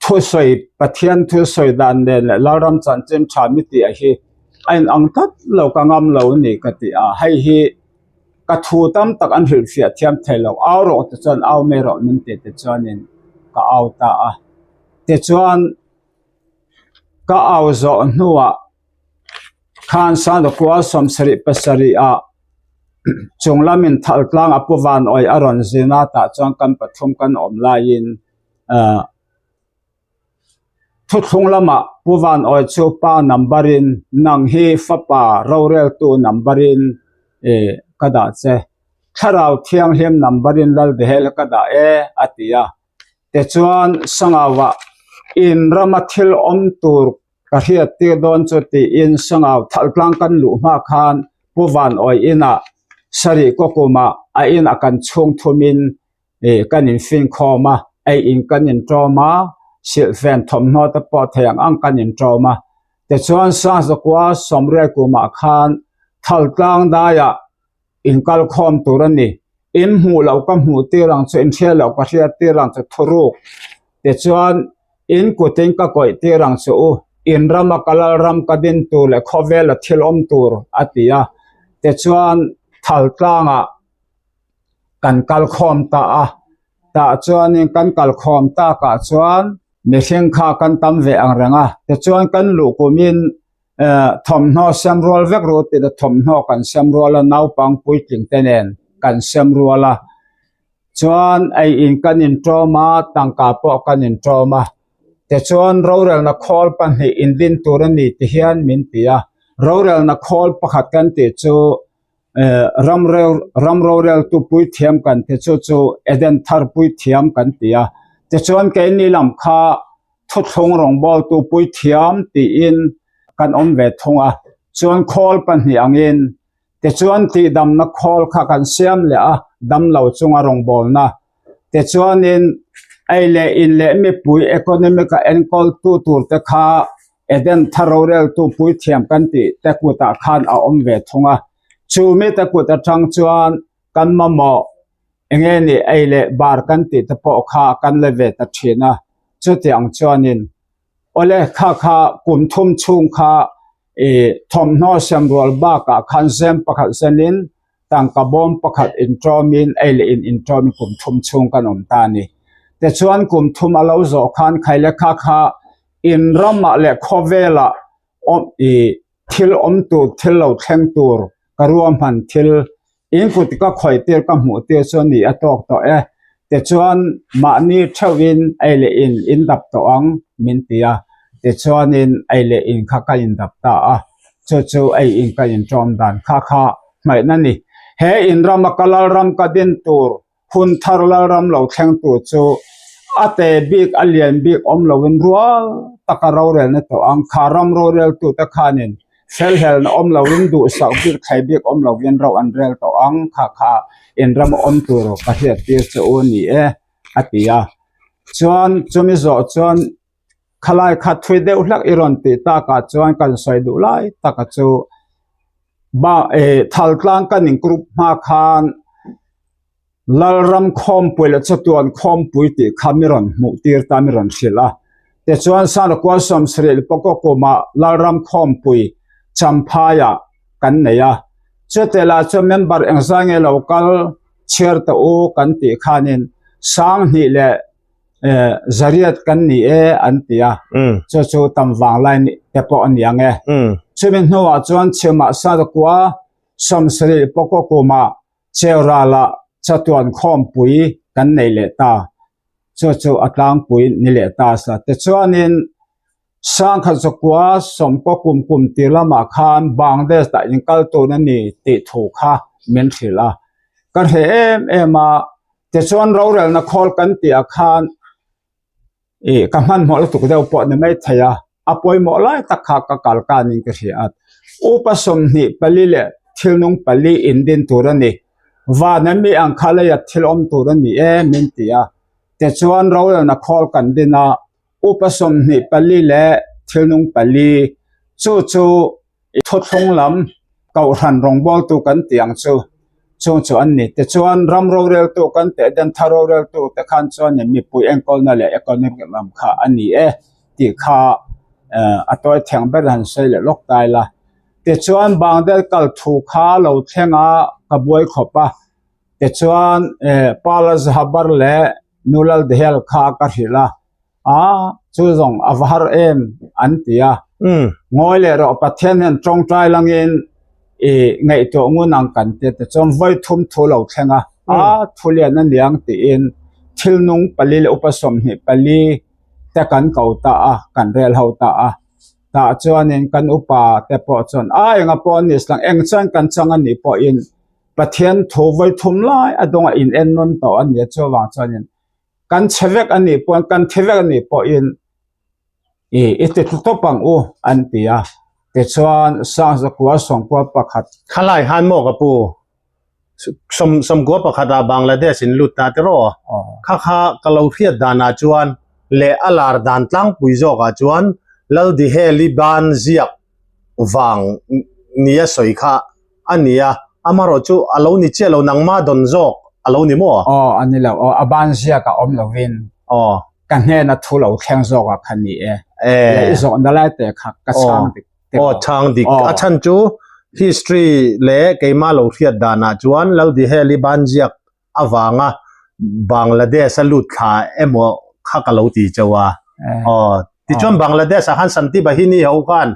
thusawi Pathian thusawi dan nen leh Lalram chanchin tha mi tih ah hi a inang tlat lo ka ngam lo a ni ka ti a hei hi ka thu tam tak an hrilhfiah thiam thei lo au rawh te chuan au mai rawh min tih te chuanin ka au ta a tichuan ka au zawh hnuah khan Sangdakua 77 ah chung lamin thal tlang a pu van awih a rawn zin a tah chuan kan pathum kan awm laiin ah thuthlung lamah pu van awih chu pa number in nang hi fapa roreltu number in ih ka dah che thlarau thianghlim number in Lalbehel ka dah e a ti a tichuan Sangauah in rama thil awm tur Ka hriat tir dawn chu tiin Sangau thaltlang kan luh hma khan Pu Van Awi inah sarih kaw kumah a inah kan chhung thumin ih kan infinkhawm a, ei in kan inṭawm a, silhfen thawmhnaw te pawh thei ang ang kan inṭawm a. Tichuan Sangzakua sawmriat kumah khan thaltlang daiah inkalkhawm tur a ni. In hmuh loh ka hmuh tir ang chu, in hriat loh ka hriat tir ang chu thuruk. Tichuan, in kutin ka kawih tir ang chu u, in rama ka lal ram ka din tur leh khawvela thil awm tur a ti a. Tichuan, thal tlangah kan kalkhawm ta a. Tah chuanin kan kalkhawm takah chuan mihring kha kan tam ve ang reng a. Tichuan, kan luh kumin Thawmhnaw sem rual vek ru tih te thawmhnaw kan sem rual a naupang puitling te nen kan sem rual a chuan ei in kan inṭawm a tangka pawh kan inṭawm a tichuan rorelna khawl pahnih indin tur a ni ti hian min ti a rorelna khawl pakhat kan tih chu ram ram roreltu puithiam kan ti chu chu Eden thar puithiam kan ti a tichuan keini lam kha. Thuthlung rawngbawltu puithiam tiin kan awm ve thung a, chuan khawl pahnih angin tichuan tihdamna khawl kha kan siam leh a, damlo chunga rawngbawlna tichuanin ei leh in leh mipui economic a enkawltu turte kha Eden thar roreltu puithiam kan tih te kutah khan a awm ve thung a, chu mite kut atang chuan kan mamawh Enge ni ei leh bar kan tih te pawh kha kan la ve ta thin a, chutiang chuanin awle kha kha kum thum chhung kha ih thawmhnaw sem rual bakah khan zem pakhat zenin tangka bawm pakhat inṭawmin ei leh in inṭawmin kum thum chhung kan awm ta a ni. Tichuan kum thum a lo zawh khan khai leh kha kha in ramah leh khawvelah awm ih thil awm tur thil lo thleng tur ka ruahman thil in kut ka khawih tir ka hmuh tir chu ni a tawk tawh e tichuan mahni theuhin ei leh in in dap tawh ang min ti a tichuanin ei leh in kha ka in dap ta a chu chu ei in ka in tawm dan kha kha hmaihna ni. He in rama ka lalram ka din tur hun thar lalram lo thleng tur chu a te bik a lian bik awm loin rual taka rorelna tawh ang. Kha ram roreltute khanin felhelna awm loin duhsak bik thlei bik awm loin ro an rel tawh ang. Kha kha in ram awm tur ka hriattir che u a ni e a ti a. Chuan chumi zawh chuan Khalai kha thui deuh hlak i rawn tih takah chuan kan sawi duh lai taka chu ba eh Thaltlang kan in group hma khan Lalram khawmpui leh chatuan khawmpui tih kha mi rawn hmuh tir ta mi rawn hrilh a. Tichuan Sanakua Sawmsarih Pawkaw kumah Lalram khawmpui Champhaiah kan nei a. Chuteh lah chuan member engzai nge lo kal chhiar tawh u kan tih khanin Sanghnih leh Zariat kan ni e an ti a, chu chu tam vang lai te pawh a ni ang e. Chumi hnuah chuan Chhimah Sarkua Sawmsarih Pawkaw kumah Cheural-ah chatuan khawmpui kan nei leh ta, chu chu a tlangpui ni leh ta sa. Tichuanin Sangkhat zakua sawmkaw kum kum tir lamah khan Bangladesh dah inkal tun a ni tih thu kha min hrilh a. Ka hreh em em a, Tichuan rorelna khawl kan tih ah khan ih ka hmanhmawh lutuk deuh pawh ni maithei a, a pawimawh lai tak kha ka kal kanin ka hria a. Upa 24 leh thilnung pali indin tur a ni. Van a mi ang kha leia thil awm tur a ni e min ti a. Tichuan rorelna khawl kan din a, upa 24 leh thilnung pali chu chu I thuthlung lam Kohhran rawngbawltu kan tih ang chu chung chu an ni. Tichuan ram roreltu kan teh den tha roreltu te khan chuanin mipui enkawlna leh economic lam kha a ni e tih kha a tawi theng ber han sawi leh lawk ta ila. Tichuan Bangdel kal thu kha lo thleng a ka buai khawp a. Tichuan Pa Lalzahabar leh Nu Laldehel kha ka hrilh a. A, chu zawng a va har em an ti a. Ngawi leh rawh Pathian hian tawngtai langin i ngaihtuah ngun ang kan ti a tichuan vawi thum thu lo thleng a, a thu lian a niang tiin thil nung pali leh upa 24 te kan ko ta a, kan rel ho ta a. Tah chuanin kan upa te pawh chuan a enga pawh a ni slang eng chuan kan chang a nih pawhin Pathian thu vawi thum lai a dawngah in en nawn tawh a ni a chuvang chuanin Kan chhe vek a nih pawhin, kan thi vek a nih pawhin i i ti tlu tawp ang u an ti a. Tichuan Sangzakua sawmkua pakhat. Khalai han maw ka pu? Sawm sawmkua pakhatah Bangladesh in lut ta tiraw? Kha kha ka lo hriat danah chuan leh a lar dan tlangpui zawkah chuan Laldiheli ban ziak vang nia sawi kha a ni a, amaherawh chu a lo ni chiah lo, nangma dawn zawk a lo ni maw? Aw, a ni lo, aw, a ban ziak a awm lovin Aw. ka hnena thu lo thleng zawk ah kha ni e. E. Leh i zawhna lai te kha ka chhang dik te Aw, chhang dik. A chhan chu history leh keima lo hriat danah chuan Laldiheli ban ziak avanga Bangladesh a lut thla emaw kha ka lo ti chauh a. Aw, tichuan Bangladesh ah khan Shanti Bahini ho khan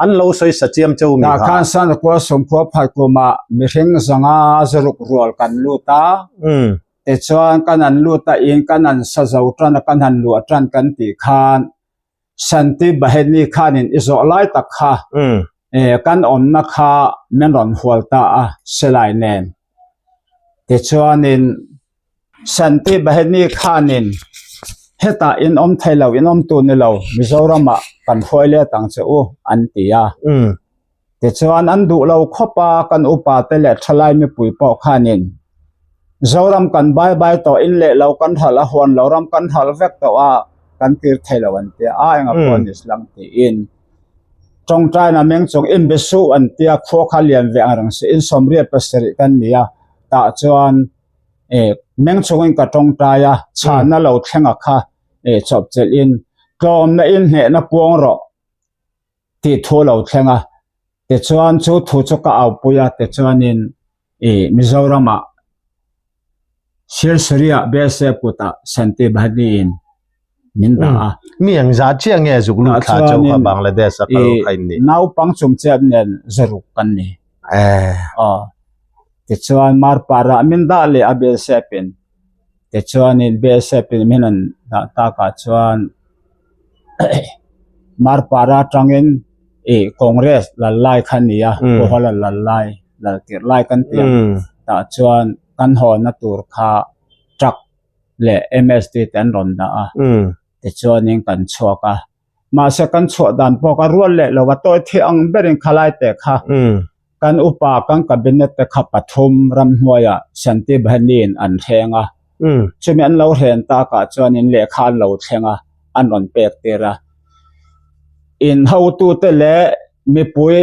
an lo sawi sa chiam chauh mi Tah kha. khan Sanakua Sawmkhua Phaikuma mihring zanga zaruk rual kan lut a, tichuan kan han lut a in kan han sa zo tan a kan han luah tan kan tih khan Shanti Bahini khanin i zawh lai tak kha kan awmna kha min rawn hual ta a silai nen. Tichuanin Shanti Bahini khanin hetah in awm thei lo, in awm tur ni lo, Mizoramah kan hruai let ang che u an ti a. Tichuan an duh lo khawp a, kan upa te leh thalai mipui pawh khanin Zoram kan bai bai tawh, in leh lo kan hralh a, huan lo ram kan hralh vek tawh a, kan tir thei lo an ti a, a enga pawh ni slang tiin tawngtaina meng chung in be suh an ti a, khua kha lian ve ang reng si, in 87 kan ni a, tah chuan eh meng chungin ka tawngtai a, chhahna lo thlenga kha eh chawpchelh in tlawmna in hnehna puang rawh. tih thu a lo thleng a, tichuan chu thu chu ka aupui a, tichuanin ih Mizoramah Silsuria BSF kutah Shanti Bhani-in min dah a. Mi eng zah chiah nge zuk lut thla chauh kha Bangladesh a kal kha in nih? Naupang chungchiat nen zaruk kan ni. Aw. Tichuan Marpara min dah leh a BSF-in. Tichuanin BSF-in min an dah takah chuan Marpara atangin ih Congress lal lai kha a ni a, Pu Hawla lal lai, lal tirh lai kan ti ang. Tah chuan kan hawna tur kha truck leh MSD te an rawn dah a, tichuanin kan chhuak a. Mahse kan chhuah dan pawh ka rual leh lo a, tawi thei ang berin khalai te kha kan upa kan cabinet te kha pathum ramhnuaiah Shanti Bahini-in an thleng a. Chumi an lo hlen takah chuanin lehkha an lo thleng a, an rawn pek tir a. In hotute leh mipui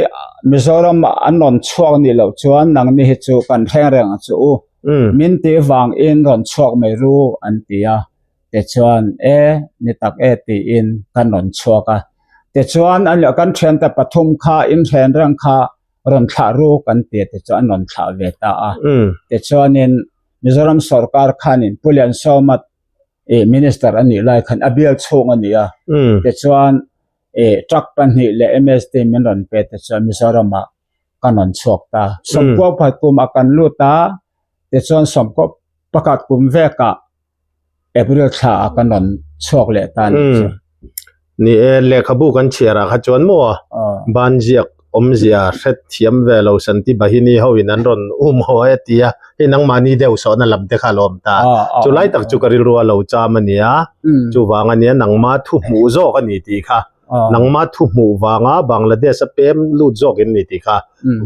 Mizoram an rawn chhuak nih loh chuan nangni hi chu kan thleng reng ang chu u, min tih vangin rawn chhuak mai ru an ti a. Tichuan e, ni tak e tiin kan rawn chhuak a. Tichuan an leh kan thiante pathum kha inhren reng kha rawn thlah ru kan ti a tichuan an rawn thlah ve ta a. Tichuanin Mizoram sorkar khanin Pu Liansawma ih minister a nih lai khan a bial chhung a ni a. Tichuan ih truck pahnih leh MST min rawn pe tichuan Mizoramah kan rawn chhuak ta. Sawmkua pakhat kumah kan lut a, tichuan sawmkua pakhat kum vekah April thla ah kan rawn chhuak leh ta nih chu. Ni e, lehkhabu kan chhiar ah kha chuan maw ban ziak awmzia hret thiam ve lo Santi Bahini ho in an rawn um haw e tia hei nangmahni deuh sawhna lam te kha a lo awm ta. Chu lai tak chu ka rilru a lo cham a nia, chuvang a nia nangma thu hmuh zawk a ni tih kha, nangma thu hmuh vanga Bangladesh a pem lut zawk in ni tih kha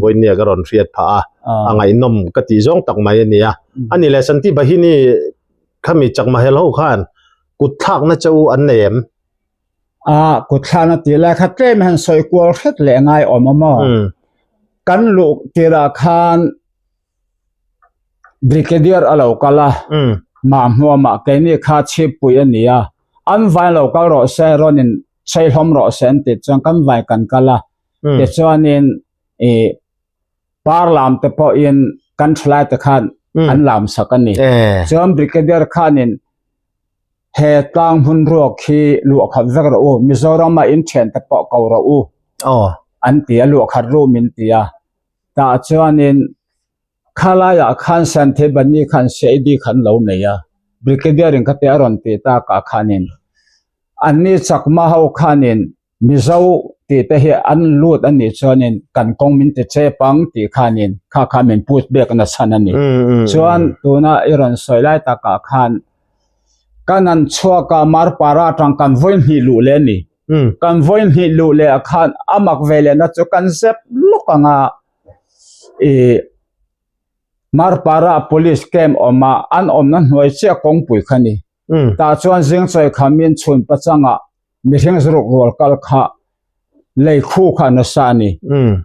vawinia ka rawn hriat phah a, a ngaihnawm ka tih zawng tak mai a nia. A ni le Santi Bahini khami Chakma hel ho khan kut thlakna che u an nei em? A kut thlakna tih lai kha tlem hian sawi kual hret leh ngai awm a maw? Kan luh tirah khan Brigadier a lo kal a, mah hmuamah keini kha chhippui a ni a, an vai lo kal rawh se rawn in chei hlawm rawh se an tih chuan kan vai kan kal a, tichuanin ih par lam te pawhin kan thalai te khan an lam sak a ni. Chuan Brigadier khanin he tlang hmun ruak hi luah khat vek rawh u, Mizoram-a in thian te pawh ko rawh u an ti a, luah khat ru min ti a. Tah chuanin khalaiah khan Santhebani khan CID kha an lo nei a, Brigadier in khate a rawn tih takah khanin anni Chakma ho khanin Mizo tih te hi an lut a nih chuanin kan kawng min ti chep ang tih khanin kha kha min put bek nachhan a ni. Chuan tuna i rawn sawi lai takah khan kan han chhuak a Marpara atang kan vawi hnih luh leh a ni. Kan vawi hnih luh leh ah khan a mak ve lehna chu kan zep lawk ang a ih Marpara police camp awm a an awmna hnuai chiah kawngpui kha a ni. Tah chuan zingchawi khamin chhun pachangah mihring zuruk rual kal kha lei khu kha nasa a ni.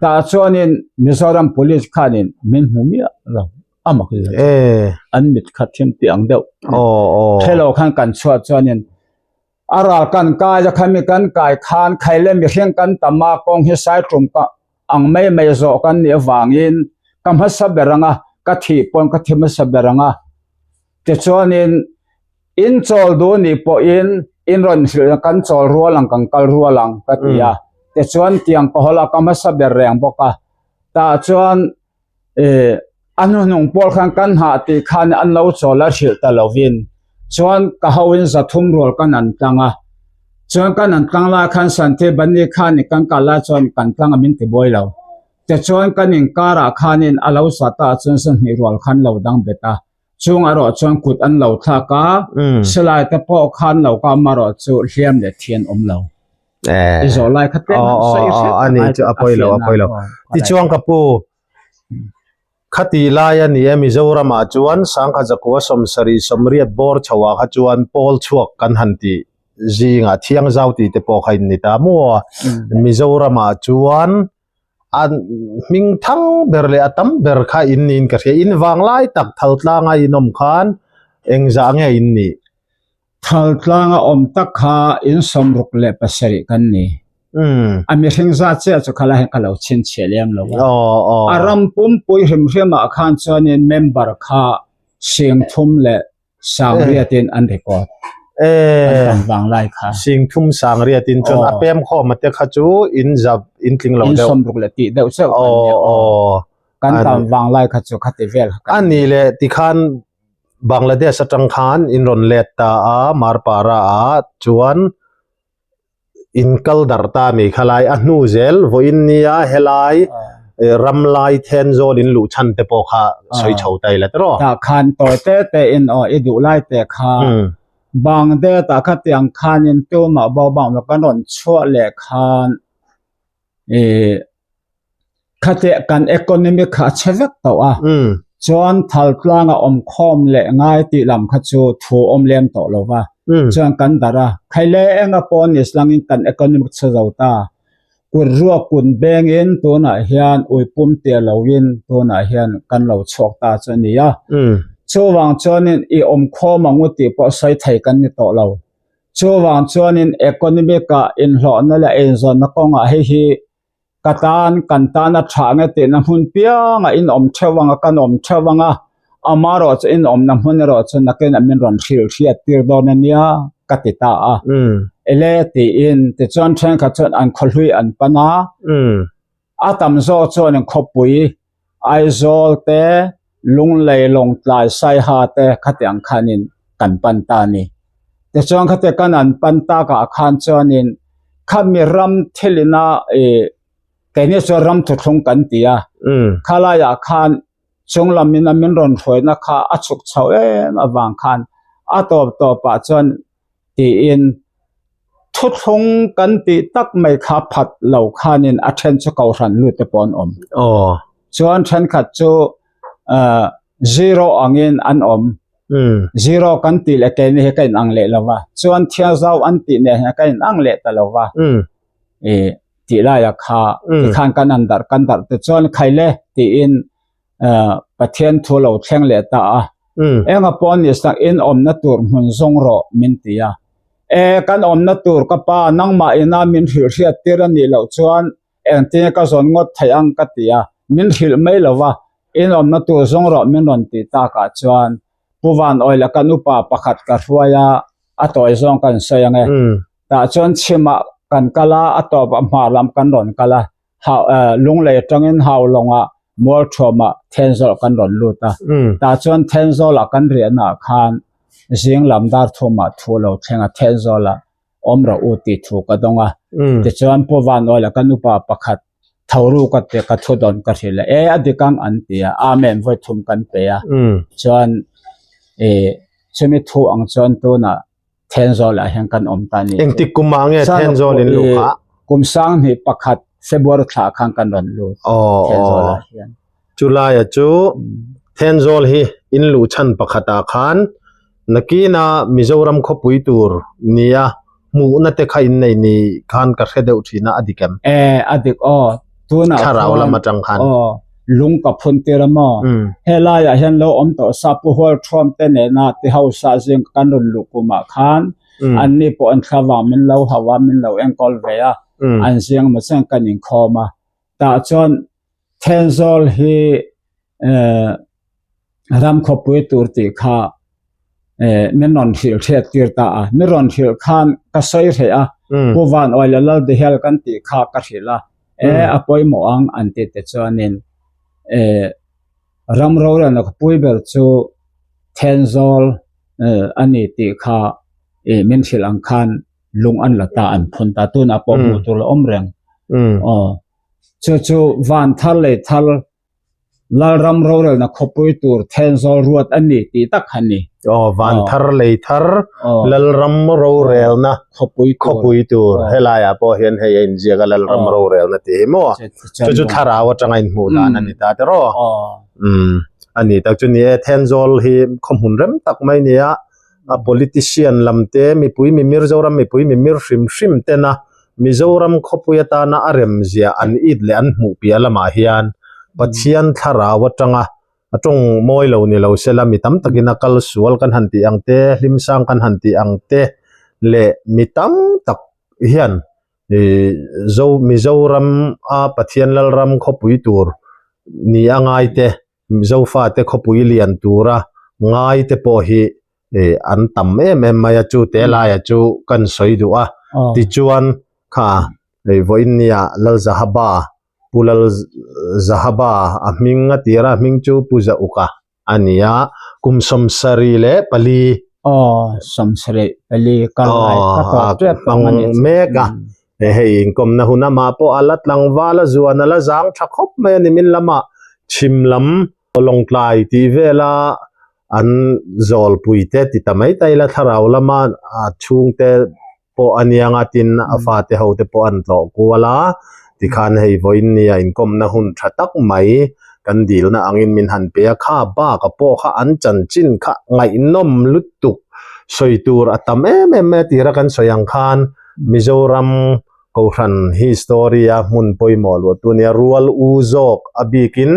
Tah chuanin Mizoram Police khanin min hmu miah lo a mak zia chu. An mit kha thim tih ang deuh. Hrelo khan kan chhuah chuanin a ral kan kai a khami kan kai khan khaile mihring kan tam a kawng hi saitlum ka ang mai mai zawh kan nih avangin ka hmasa ber ang a ka thih pawn ka thi hmasa ber ang a tichuanin In chawl duh nih pawhin in rawn hrilh a kan chawl rual ang kan kal rual ang ka ti a tichuan tiang ka hawl a ka hmasa ber reng bawk a tah chuan ih a hnuhnung pawl khan kan hah tih khan an lo chawl a hrilh ta lovin chuan ka ho in zathum rual kan an tlang a chuan kan an tlang lai khan Santhi Bani khan kan kal lai chuan kan tlang a min ti buai lo tichuan kan inkarah khanin a lo sa ta chuan sahnih rual khan lo dang bet a. Chung erawh chuan kut an lo thlak a, silai te pawh khan lo kam erawh chu hliam leh thi an awm lo. I zawh lai kha tlem han sawi hret a ni chu a pawi lo a pawi lo. Tichuan ka pu, khati lai a ni e Mizoram ah chuan Sangha Zakua sawmsarih sawmriat bawr chho ah kha chuan pawl chhuak kan han ti zingah thiangzau tih te pawh kha in ni ta maw. Mizoram ah chuan A hming thang ber leh a tam ber kha in niin ka hria. In vang lai tak thal tlanga in awm khan engzah nge in nih? Thal tlanga awm tak kha in sawmruk leh pasarih kan ni. A mihring zat chiah chu khalai hian ka lo chhinchhiah lem lo a. A ram pumpui hrim hrimah khan chuanin member kha singthum leh Sangriatin an record. Eh. An tam vang lai kha. Singthum Sangriatin chuan a pem khawm a te kha chu in zap in tling lo deuh. In sawmruk leh tih deuh chauh kan nia. Aw. Kan tam vang lai kha chu khati vel kha kan. Ani leh tikhan Bangladesh atang khan in rawn let ta a Marpara ah chuan in kal darh ta mi kha lai a hnu zel vawiin nia helai. Ramlai Thenzawl in luh chhan te pawh kha sawi chho ta ila tiraw? Tah khan tawi te te in aw i duh lai te kha bang det ah khatiang khanin tumah bo bang lo kan rawn chhuah leh khan ih khatiang kan economy kha a chhe vek tawh a chuan thal tlanga awm khawm leh ngai tih lam kha chu thu awm lem tawh lo va chuan kan darh a khaile enga pawh ni slangin kan economy chhe zo ta. Kut ruak kut bengin tunah hian uipum tia loin tunah hian kan lo chhuak ta chu a ni a. Chuvang chuanin i awm khawm ang u tih pawh sawi thei kan ni tawh lo. Chuvang chuanin economic-ah inhlawhna leh eizawnna kawngah hei hi ka tan, kan tan a tha ang e tihna hmun piangah in awm theuh ang a, kan awm theuh ang a, amarawh chu in awmna hmun erawh chu nakinah min rawn hrilh hriat tir dawn a nia ka ti ta a. Ele tiin tichuan thenkhat chuan an khawhlui an pan a, a tam zawk chuan an khawpui Aizawl te, Lunglei, Lawngtlai, Saiha te khatiang khanin kan pan ta a ni. Tichuan khati kan an pan takah khan chuanin khami ram thilina ih keini chuan ram thuthlung kan ti a, khalaiah khan Chung lamin a min rawn hruaina kha a chhuk chho em avang khan a tawp tawpah chuan tiin thuthlung kan tih tak mai kha phat lo khanin a then chu kohhran lut te pawh an awm. Chuan thenkhat chu zero angin an awm. Zero kan tih leh keini hi ka inang leh lo va, chuan thiangzau an tih nen hian ka inang leh ta lo va. Ih tih laia kha tikhan kan an darh kan darh te chuan khaile tiin Pathian thu lo thleng leh ta a enga pawh ni sak in awmna tur hmun zawng rawh min ti a e kan awmna tur ka pa nangmah ina min hrilh hriat tir a nih loh chuan engtin ka zawn ngawt theih ang ka ti a min hrilh mai lo va in awmna tur zawng rawh min rawn tih takah chuan Pu Van Awila kan upa pakhat ka hruai a a tawi zawng kan sawi ang e. Tah chuan chhimah kan kal a, a tawpah hmar lam kan rawn kal a, hau Lunglei atangin Haulawngah Mualthuamah Thenzawl kan rawn lut a. Tah chuan Thenzawlah kan riahnaah khan zing lam dar thumah thu lo thleng a, Thenzawlah awm rawh u tih thu ka dawng a. Tichuan Pu Vanawila kan upa pakhat tho ru ka ti ka thu dawn ka hrilh a, e a dik ang an ti a, Amen vawi thum kan pe a. Chuan chumi thu ang chuan tunah Thenzawl ah hian kan awm ta ni. Engtik kum ah nge Thenzawl in luh kha? Kum 2001 February thla khan kan rawn lut Thenzawl ah hian. Chulaia chu Thenzawl hi in luh chhan pakhat ah khan nakina Mizoram khawpui tur nia hmuhna te kha in nei ni khan ka hre deuh thin a, a dik em? E, a dik aw. Tunah Thlarau lam atang khan. Aw, lung ka phun tir a maw? Helaiah hian lo awm tawh sa Pu Hualthuam te nena ti hausa zing kan rawn luh kumah khan anni pawh an thlavang min lo hauh a, min lo enkawl ve a, an zing maw chen kan inkhawm a. Tah chuan Thenzawl hi ram khawpui tur tih kha min rawn hrilh hriat tir ta a, min rawn hrilh khan ka sawi hreh a, Pu Van Awila Laldihel kan tih kha ka hrilh a, e a pawimawh ang an ti te chuanin ram rorelna khawpui ber chu Thenzawl a ni tih kha min hrilh ang khan lung an la ta an phun ta, tunah pawh hmuh tur la awm reng. Aw. Chu chu van thar leh thar Lalram rorelna khawpui tur Thenzawl ruat a ni tih tak kha ni. Aw, van thar lei thar Lalram rorelna khawpui tur helaiah pawh hian hei a inziak a Lalram rorelna tih hi maw? Chu chu thlarau atanga inhmuh dan a ni ta tiraw? Umm a ni tak chu ni e, Thenzawl hi khawhmun rem tak mai nia a politician lam te mipui mimir Zoram mipui mimir hrim hrim tena Mizoram khawpui atana a remzia an it leh an hmuh piah lamah hian Pathian thlarau atanga a tawng mawi lo ni lo sela mi tam takin a kal sual kan han tih ang te hlimsang kan han tih ang te leh mi tam tak hian ih Zo Mizoram a Pathian Lalram khawpui tur ni a ngai te Zofate khawpui lian tura ngai te pawh hi an tam em em mai a, chu te laia chu kan sawi duh a. Tichuan kha vawiin nia Lalzahaba, Pu Lalzahaba a hming a tir a, a hming chu Pu Zauka a ni a, kum 74. Aw, 74 kal lai ka tawp tep tawh a ni. Mek a. Hei inkawmna hun amah pawh a la tlangval a zuan a la zang tha khawp mai a ni min lamah chhim lam lawngtlai tih vela an zawlpui te ti ta mai ta ila thlarau lama a chhungte pawh a nia nga tin a fate ho te pawh an tlawh kual a tikhan hei vawiin nia inkawmna hun tha tak mai kan dilna angin min han pe a kha bak a pawh kha an chanchin kha ngaihnawm lutuk sawi tur a tam em em mai a tira kan sawi ang khan Mizoram Kohhran history a hmun pawimawh luah tu nia rual u zawk a bikin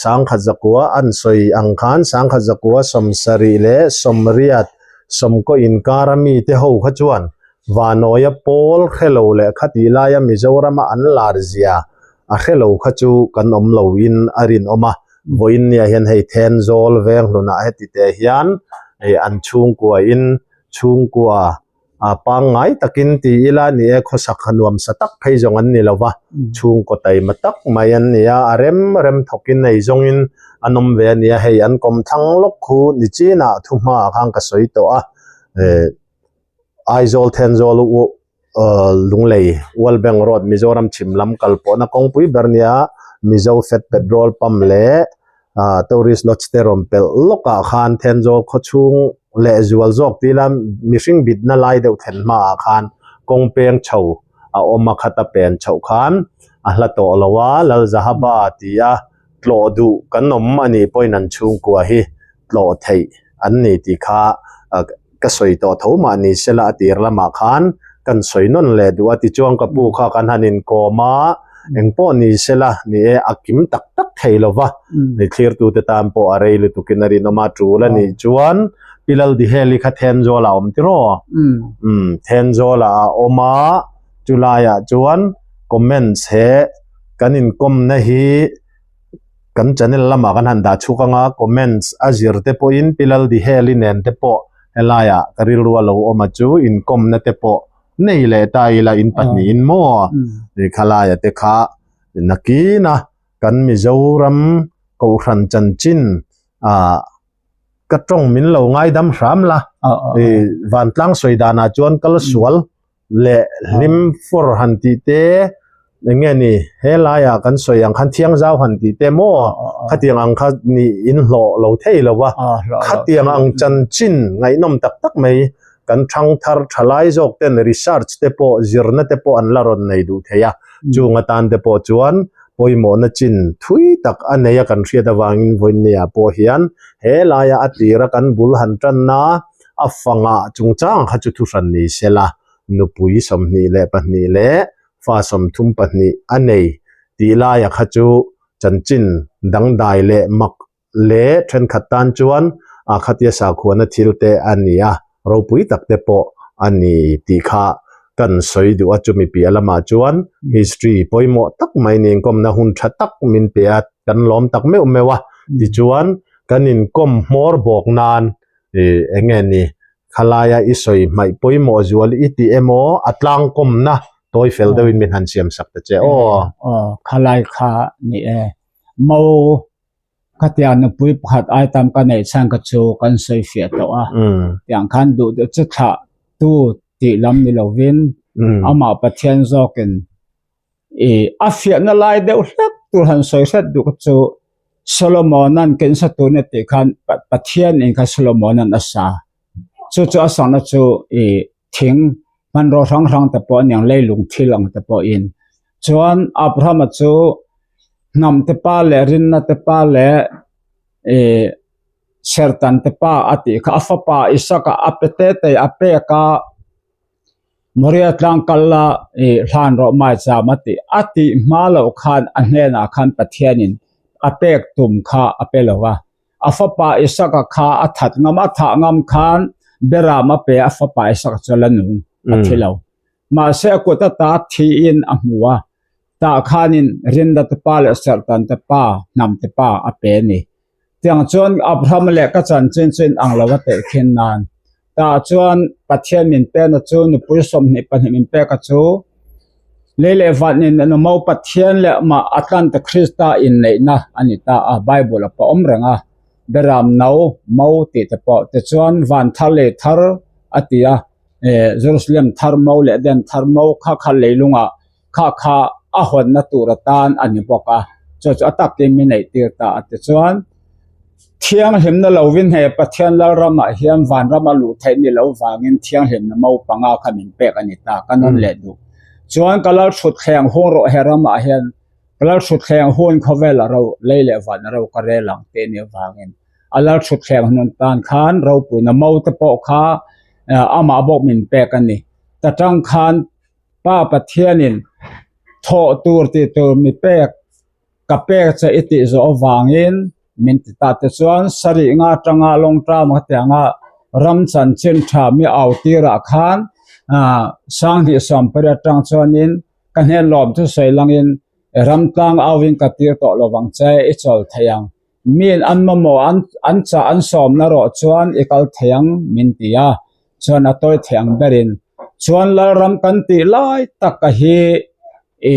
sangkhat zakua an sawi ang khan sangkhat zakua sawmsarih leh sawmriat sawmkaw inkar a mite ho kha chuan Vanawia pawl hrelo leh khatih laia Mizorama an lar zia a hrelo kha chu kan awm lo in a rinawm a, vawiin nia hian hei Thenzawl Venghlunah heti te hian an chhungkua in chhungkua a pangngai takin ti ila ni e khawsak ha nuam sa tak phei zawng an ni lo va chhungkaw taima tak mai an ni a a rem rem thawkin nei zawngin an awm ve a ni a hei an kawm thlang lawk khu ni chinah thu hmaah khan ka sawi tawh a eh Aizawl Thenzawl u Lunglei World Bank Road Mizoram chhim lam kal pawhna kawngpui ber nia Mizo Fat Petrol Pump leh ah tourist lodge te rawn pelh lawkah khan Thenzawl khawchhung leh zual zawk tih ila mihring bitna lai deuh thlen hmaah khan kawng peng chho a awm a khata pen chhoh khan a hla tawh lo a Lalzahaba ti a tlawh duh kan awm a nih pawhin an chhungkua hi tlawh theih an ni tih kha ka sawi tawh tho mah ni sela a tir lamah khan kan sawi nawn leh duh a tichuan ka pu kha kan han inkawm a engpawh ni sela ni e a kim tak tak thei lo va ni thlirtute tan pawh a rei lutukin a rinawm a tul a nih chuan Pi Laldiheli kha Thenzawl a awm tiraw umm Thenzawl ah a awm a chulaiah chuan comments he kan inkawmna hi kan channel lamah kan han dah chhuk anga comments a zir te pawhin Pi Laldiheli nen te pawh helaiah ka rilru a lo awm a chu inkawmna te pawh nei leh ta ila in pahnihin maw ni khalaia te kha nakina kan Mizoram Kohhran chanchin ah ka tawng min lo ngaidam hram la vantlang sawi danah chuan kal sual leh hlim fawr han tih te eng nge ni helaiah kan sawi ang khan thiang zau han tih te maw khatiang ang kha ni in hlawh lo thei lo va khatiang ang chanchin ngaihnawm tak tak mai kan thang thar thalai zawk ten research te pawh zirna te pawh an la rawn nei duh thei a chung atan te pawh chuan pawimawhna chin thui tak a nei a kan hriat avangin vawinia pawh hian helaia a tira kan bul han tanna a fangah chungchang kha chu thuhran ni sela nupui 22 leh fa 32 a nei tih laia kha chu chanchin dangdai leh mak leh thenkhat tan chuan a khatia sakhuana thil te a ni a, ropui tak te pawh a ni tih kha kan sawi duh a, chumi piah lamah chuan history pawimawh tak mai niin kawmna hun tha tak min pe a, kan lawm tak meuh meuh a, tichuan kan inkawm hmawr bawk nan ih eng nge ni khalaia i sawi hmaih pawimawh zual i tih emaw a tlangkawmna tawi fel deuhin min han siam sak ta che aw. Aw khalai kha ni e mo Khatia nupui pakhat ai tam ka neih chhan kha chu kan sawi fiah tawh a, tiang khan duh deuh chu thlah tu tih lam ni lovin amah Pathian zawkin ih a fiahna lai deuh hlek tur han sawi hret duh kha chu Solomona'n kensa tur nia tih khan Pathian in kha Solomona'n a sa. Chu chu a sakna chu ih thing hmanraw hrang hrang te pawh a niang leilung thil ang te pawhin chuan Abrahama chu hnam te pa leh rinna te pa leh ih serhtan te pa a tih kha a fapa Isaka a pe te te a pek a Moria tlang kal la ih hlan rawh mai cham a tih a tih hma loh khan a hnenah khan Pathianin a pek tum kha a pe lo va. A fapa Isaka kha a that ngam, a thah ngam khan Beram a pe a, fapa Isaka chu a la nung, a thi lo. Mahse a kut ata thiin a hmu a, tah khanin Rinda te pa leh Serhtan te pa, hnam te pa a pe a ni. Tiang chuan Abraham leh ka chanchin chu inang lo a tehkhin nan. Tah chuan Pathian min pekna chu nupui 22 min peka chu lei leh van in an awm ho Pathian leh amah Atlanta Krista inneihna a ni ta a, Bible a pawh awm reng a, Beram no, mo tih te pawh tichuan van thar lei thar a ti a. Jerusalem thar mo leh Den thar mo kha kha leilungah kha kha a hawnna tur atan a ni bawk a, chu chu a takin mi neih tir ta a ti chuan thianghlimna lovin he Pathian Lalramah hian vanrama luh theih ni lo vangin thianghlimna mo panga kha min pek a ni ta ka nawn leh duh chuan ka Lalthutthleng hung rawh he ramah hian ka Lalthutthleng hun khawvel a ro lei leh van a ro ka rel ang tih a nih avangin a Lalthutthleng hnun tan khan ropuina mo te pawh kha amah bawk min pek a ni ta tang khan Pa Pathianin thawh tur tih tur mi pek ka pek che i tih zawh avangin min ti ta te chuan sarih nga atanga long term ka ti anga ram chanchin tha mi au tirah khan ah sanghnih sawmpariat atang chuanin ka hnen lawm chu sawi langin ram tlang auin ka tir tawh lovang che i chawl thei ang. Min an mamawh an an chah an sawm na rawh chuan i kal thei ang min ti a, chuan a tawi thei ang berin chuan Lalram kan tih lai tak a hi i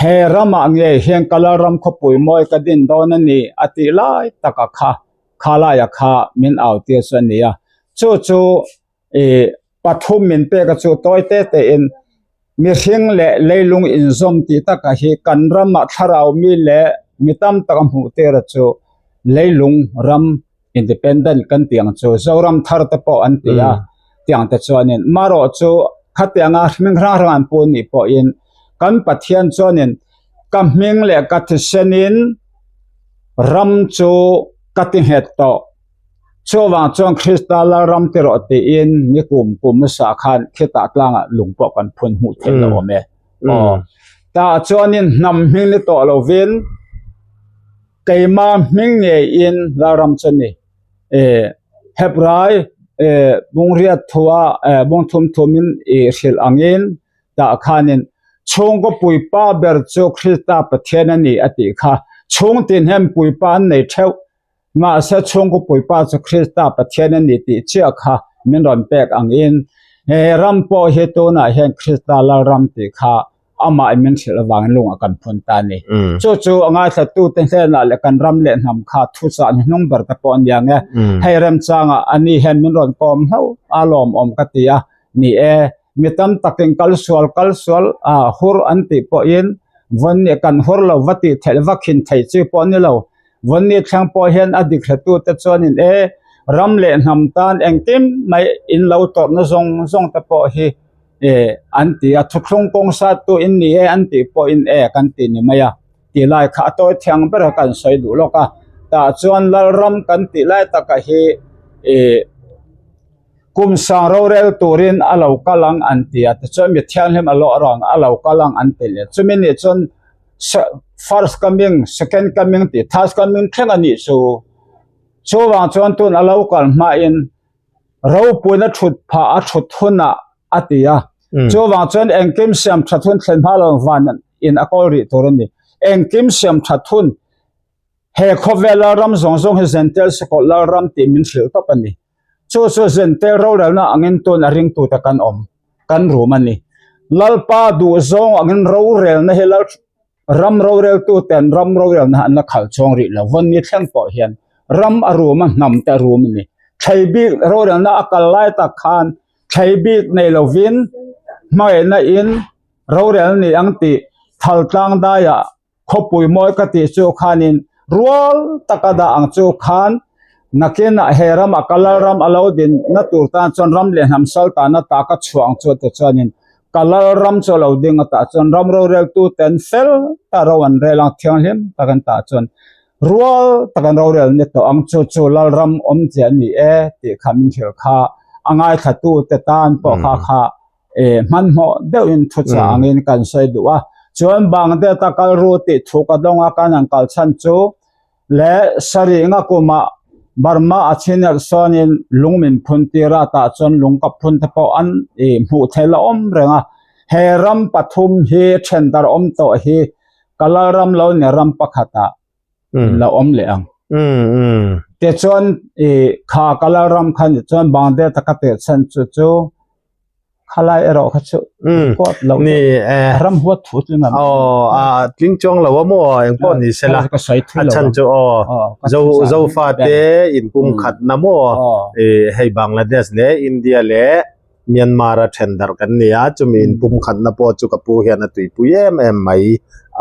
he ramah ngei hian ka Lalram khawpui mawi ka din dawn a ni a tih lai tak a kha kha laia kha min au tir chu a ni a, chu chu i pathum min pek a chu tawi te te in mihring leh leilung inzawm tih takah hi kan ramah thlarau mi leh mi tam tak a hmuh tir a chu leilung ram independent kan tih ang chu Zoram thar te pawh an ti a tiang te chuanin marawh chu khatianga hming hrang hrang an pu nih pawhin kan Pathian chuanin ka hming leh ka thisenin ram chu ka ti nghet tawh. Chuvang chuan Krista Lalram ti rawh tiin ni kum kum hmasa khan khitah tlangah lung pawh kan phun hmuh theih lo awm e. Aw. Tah chuanin hnam hming ni tawh lovin keima hming ngeiin Lalram chu ni. E Hebrai e bungriat thua e bungthum thumin i hrilh angin tah khanin chhungkaw puipa ber chu Krista Pathian a ni a tih kha. Chhungtin hian puipa an nei theuh. Mahse chhungkaw puipa chu Krista Pathian a ni tih chiah kha min rawn pek angin he ram pawh hi tunah hian Krista Lalram tih kha amah in min hrilh avangin lungah kan phun ta a ni. Chu chu a ngaithlatute hnenah leh kan ram leh hnam kha thuchah ni hnung ber te pawh a nia nge. Hei remchangah a ni hian min rawn kawm hlauh a lawmawm ka ti a, ni e, mi tam takin kal sual kal sual a hur an tih pawhin vawn nih kan hur lo va tih theih va khin theih chi pawh a ni lo. Vawnni thleng pawh hian a dik hretute chuanin e ram leh hnam tan engkim mai in lo tawrhna zawng zawng te pawh hi e an ti a, thuthlung kawng sattu in ni e an tih pawhin e kan ti ni mai a tih lai kha a tawi thiang ber a kan sawi duh lawk a, tah chuan Lalram kan tih lai taka hi e kum sang rorel turin a lo kal ang an ti a, tichuan mi thianghlim a lawh rang a lo kal ang an ti leh chumi nih chuan first coming, second coming tih third coming thleng a nih chu. Chuvang chuan tun a lo kal hmain ropuina thut phah a thut hunah a ti a. Chuvang chuan engkim siam that hun thlen hma lo van in a kawl rih tur a ni. Engkim siam that hun he khawvela ram zawng zawng hi Zentel sakawlh lalram tih min hrilh tawp a ni. Chu chu Zentel rorelna angin tun a ringtute kan awm. kan rum a ni. Lalpa duhzawng angin rorelna hi lal ram roreltuten ram rorelna an la khalh chhawng rih lo. Vawnni thleng pawh hian ram a rum a, hnam te a rum a ni. Thlei bik rorelna a kal lai tak khan thlei bik nei lovin hmangaihna in rorel ni ang tih thal tlang daiah Khawpui mawi ka tih chu khanin rual taka dah ang chu khan nakinah he ramah ka lalram a lo din na tur tan chuan ram leh hnam sal tana ta ka chhuah ang chu te chuanin ka lalram chu a lo ding a tah chuan ram roreltu ten fel ta ro an rel ang thianghlim tak an tah chuan rual tak an rorel ni tawh ang chu chu lalram awm che a ni e tih kha min hrilh kha a ngaithlatu te tan pawh kha kha e hmanhmawh deuhin thuchah angin kan sawi duh a chuan Bangdeta kal ru tih thu ka dawng a kan han kal chhan chu leh sarih nga kumah Burma a chhinelh sawnin lung min phun tir a tah chuan lung ka phun te pawh an i hmuh theih la awm reng a he ram pathum hi then dar awm tawh hi ka lalram lo ni ram pakhatah la awm leh ang. Tichuan i kha ka lalram khan chuan Bangdeta ka teh chhan chu chu. Khalai erawh kha chu record lo ni e ram huat thu tling ang aw a tling chuang lo a maw eng pawh ni se la ka sawi thui a lo chhan chu aw zo zo fa te in pum khat na maw e hei Bangladesh leh India leh Myanmar a then darh kan ni a chumi in pum khat na pawh chu ka pu hian a tuipui em em mai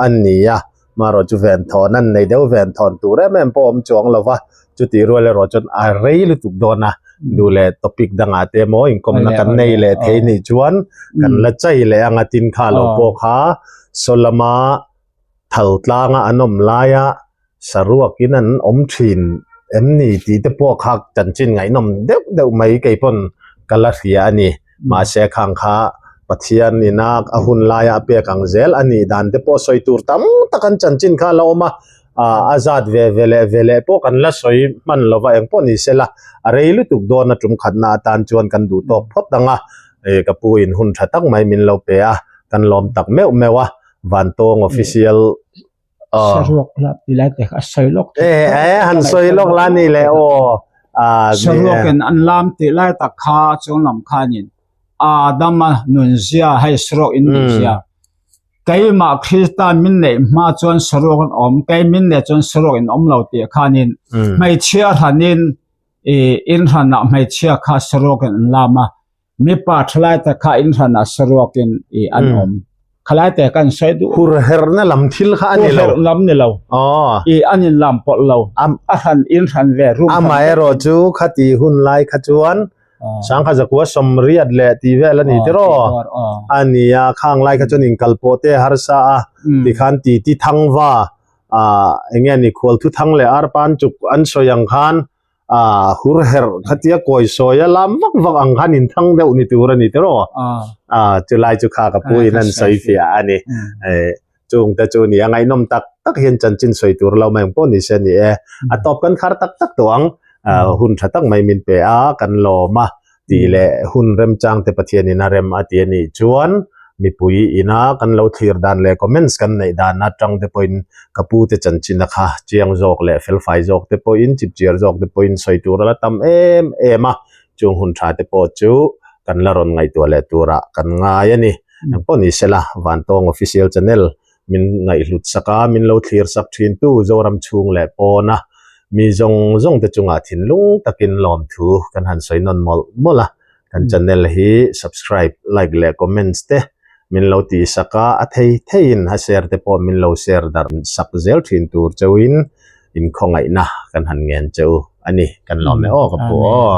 a ni a marawh chu venthawn an nei deuh venthawn tur em em pawh awm chuang lo va chutih rual erawh chuan a rei lutuk dawn a duh leh topic dangah te emaw inkawmna kan nei leh thei nih chuan kan la chai leh ang a tin kha lo pawh kha saw lama thal tlanga an awm laia saruakin an awm thin em ni tih te pawh kha chanchin ngaihnawm deuh deuh mai kei pawn ka la hria a ni mahse khang kha Pathian ina a hun laia a pek ang zel a nih dan te pawh sawi tur tam tak an chanchin kha a la awm a ah a zat ve ve leh ve leh pawh kan la sawi hman lo va eng pawh ni se la a rei lutuk dawn a tum khatna atan chuan kan duh tawk phawt ang a eh ka pu in hun tha tak mai min lo pe a kan lawm tak meuh meuh a Vantawng official Saruak la ti lai te kha a sawi lawk eh eh han sawi lawk la ni le aw ah Saruak in an lam tih lai tak kha chung lam khanin Adama nunzia hei saruak in nunzia keimah Krista min neih hma chuan saruak an awm kei min neih chuan saruak in awm lo tih khanin hmeichhia hranin ih in hranah hmeichhia kha saruak in an lam a Mipa thalai te kha in hranah saruakin i an awm. Khalai te kan sawi duh. Hur herna lam thil kha a ni lo. Hur lam ni lo. Aw. I an in lam pawlh lo. A hran in hran ve room. Amaherawh chu khati hun lai kha chuan sangkhat zakua sawmriat leh tih vel a ni tiraw? A ni a, khang lai kha chuan inkal pawh te a harsa a, tikhan titi thangva eng nge ni khual thuthang leh arpan chuk an sawi ang khan Ah, hur herh khatia kawi sawi a lam vak vak ang khan in thang deuh ni tur a ni tiraw? Ah, chulai chu kha ka pu in an sawi fiah a ni. Eh, chung te chu ni a ngaihnawm tak tak hian chanchin sawi tur lo mai ang pawh ni se ni e. A tawp kan khar tak tak tawh ang. Ah, hun tha tak mai min pe a, kan lawm a. Tih leh hun remchang te Pathian in a rem a ti a nih chuan mipui ina kan lo thlir dan leh comments kan neih dan atang te pawhin ka pu te chanchin a kha chiang zawk leh felfai zawk te pawhin chipchiar zawk te pawhin sawi tur a la tam em em a, chung hun tha te pawh chu kan la rawn ngaihtuah leh turah kan ngai a ni. Engpawh ni sela Vantawng Official Channel min ngaihhlut sak a, min lo thlir sak thin tu Zoram chhung leh pawna mi zawng zawng te chungah thinlung takin lawmthu kan han sawi nawn mawlh mawlh a, kan channel hi subscribe, like leh comments te min lo tih sak a, a thei theiin a share te pawh min lo share darh sak zel thin tur cheuhin inkhawngaihna kan han ngen cheu a ni, kan lawm e aw ka pu aw.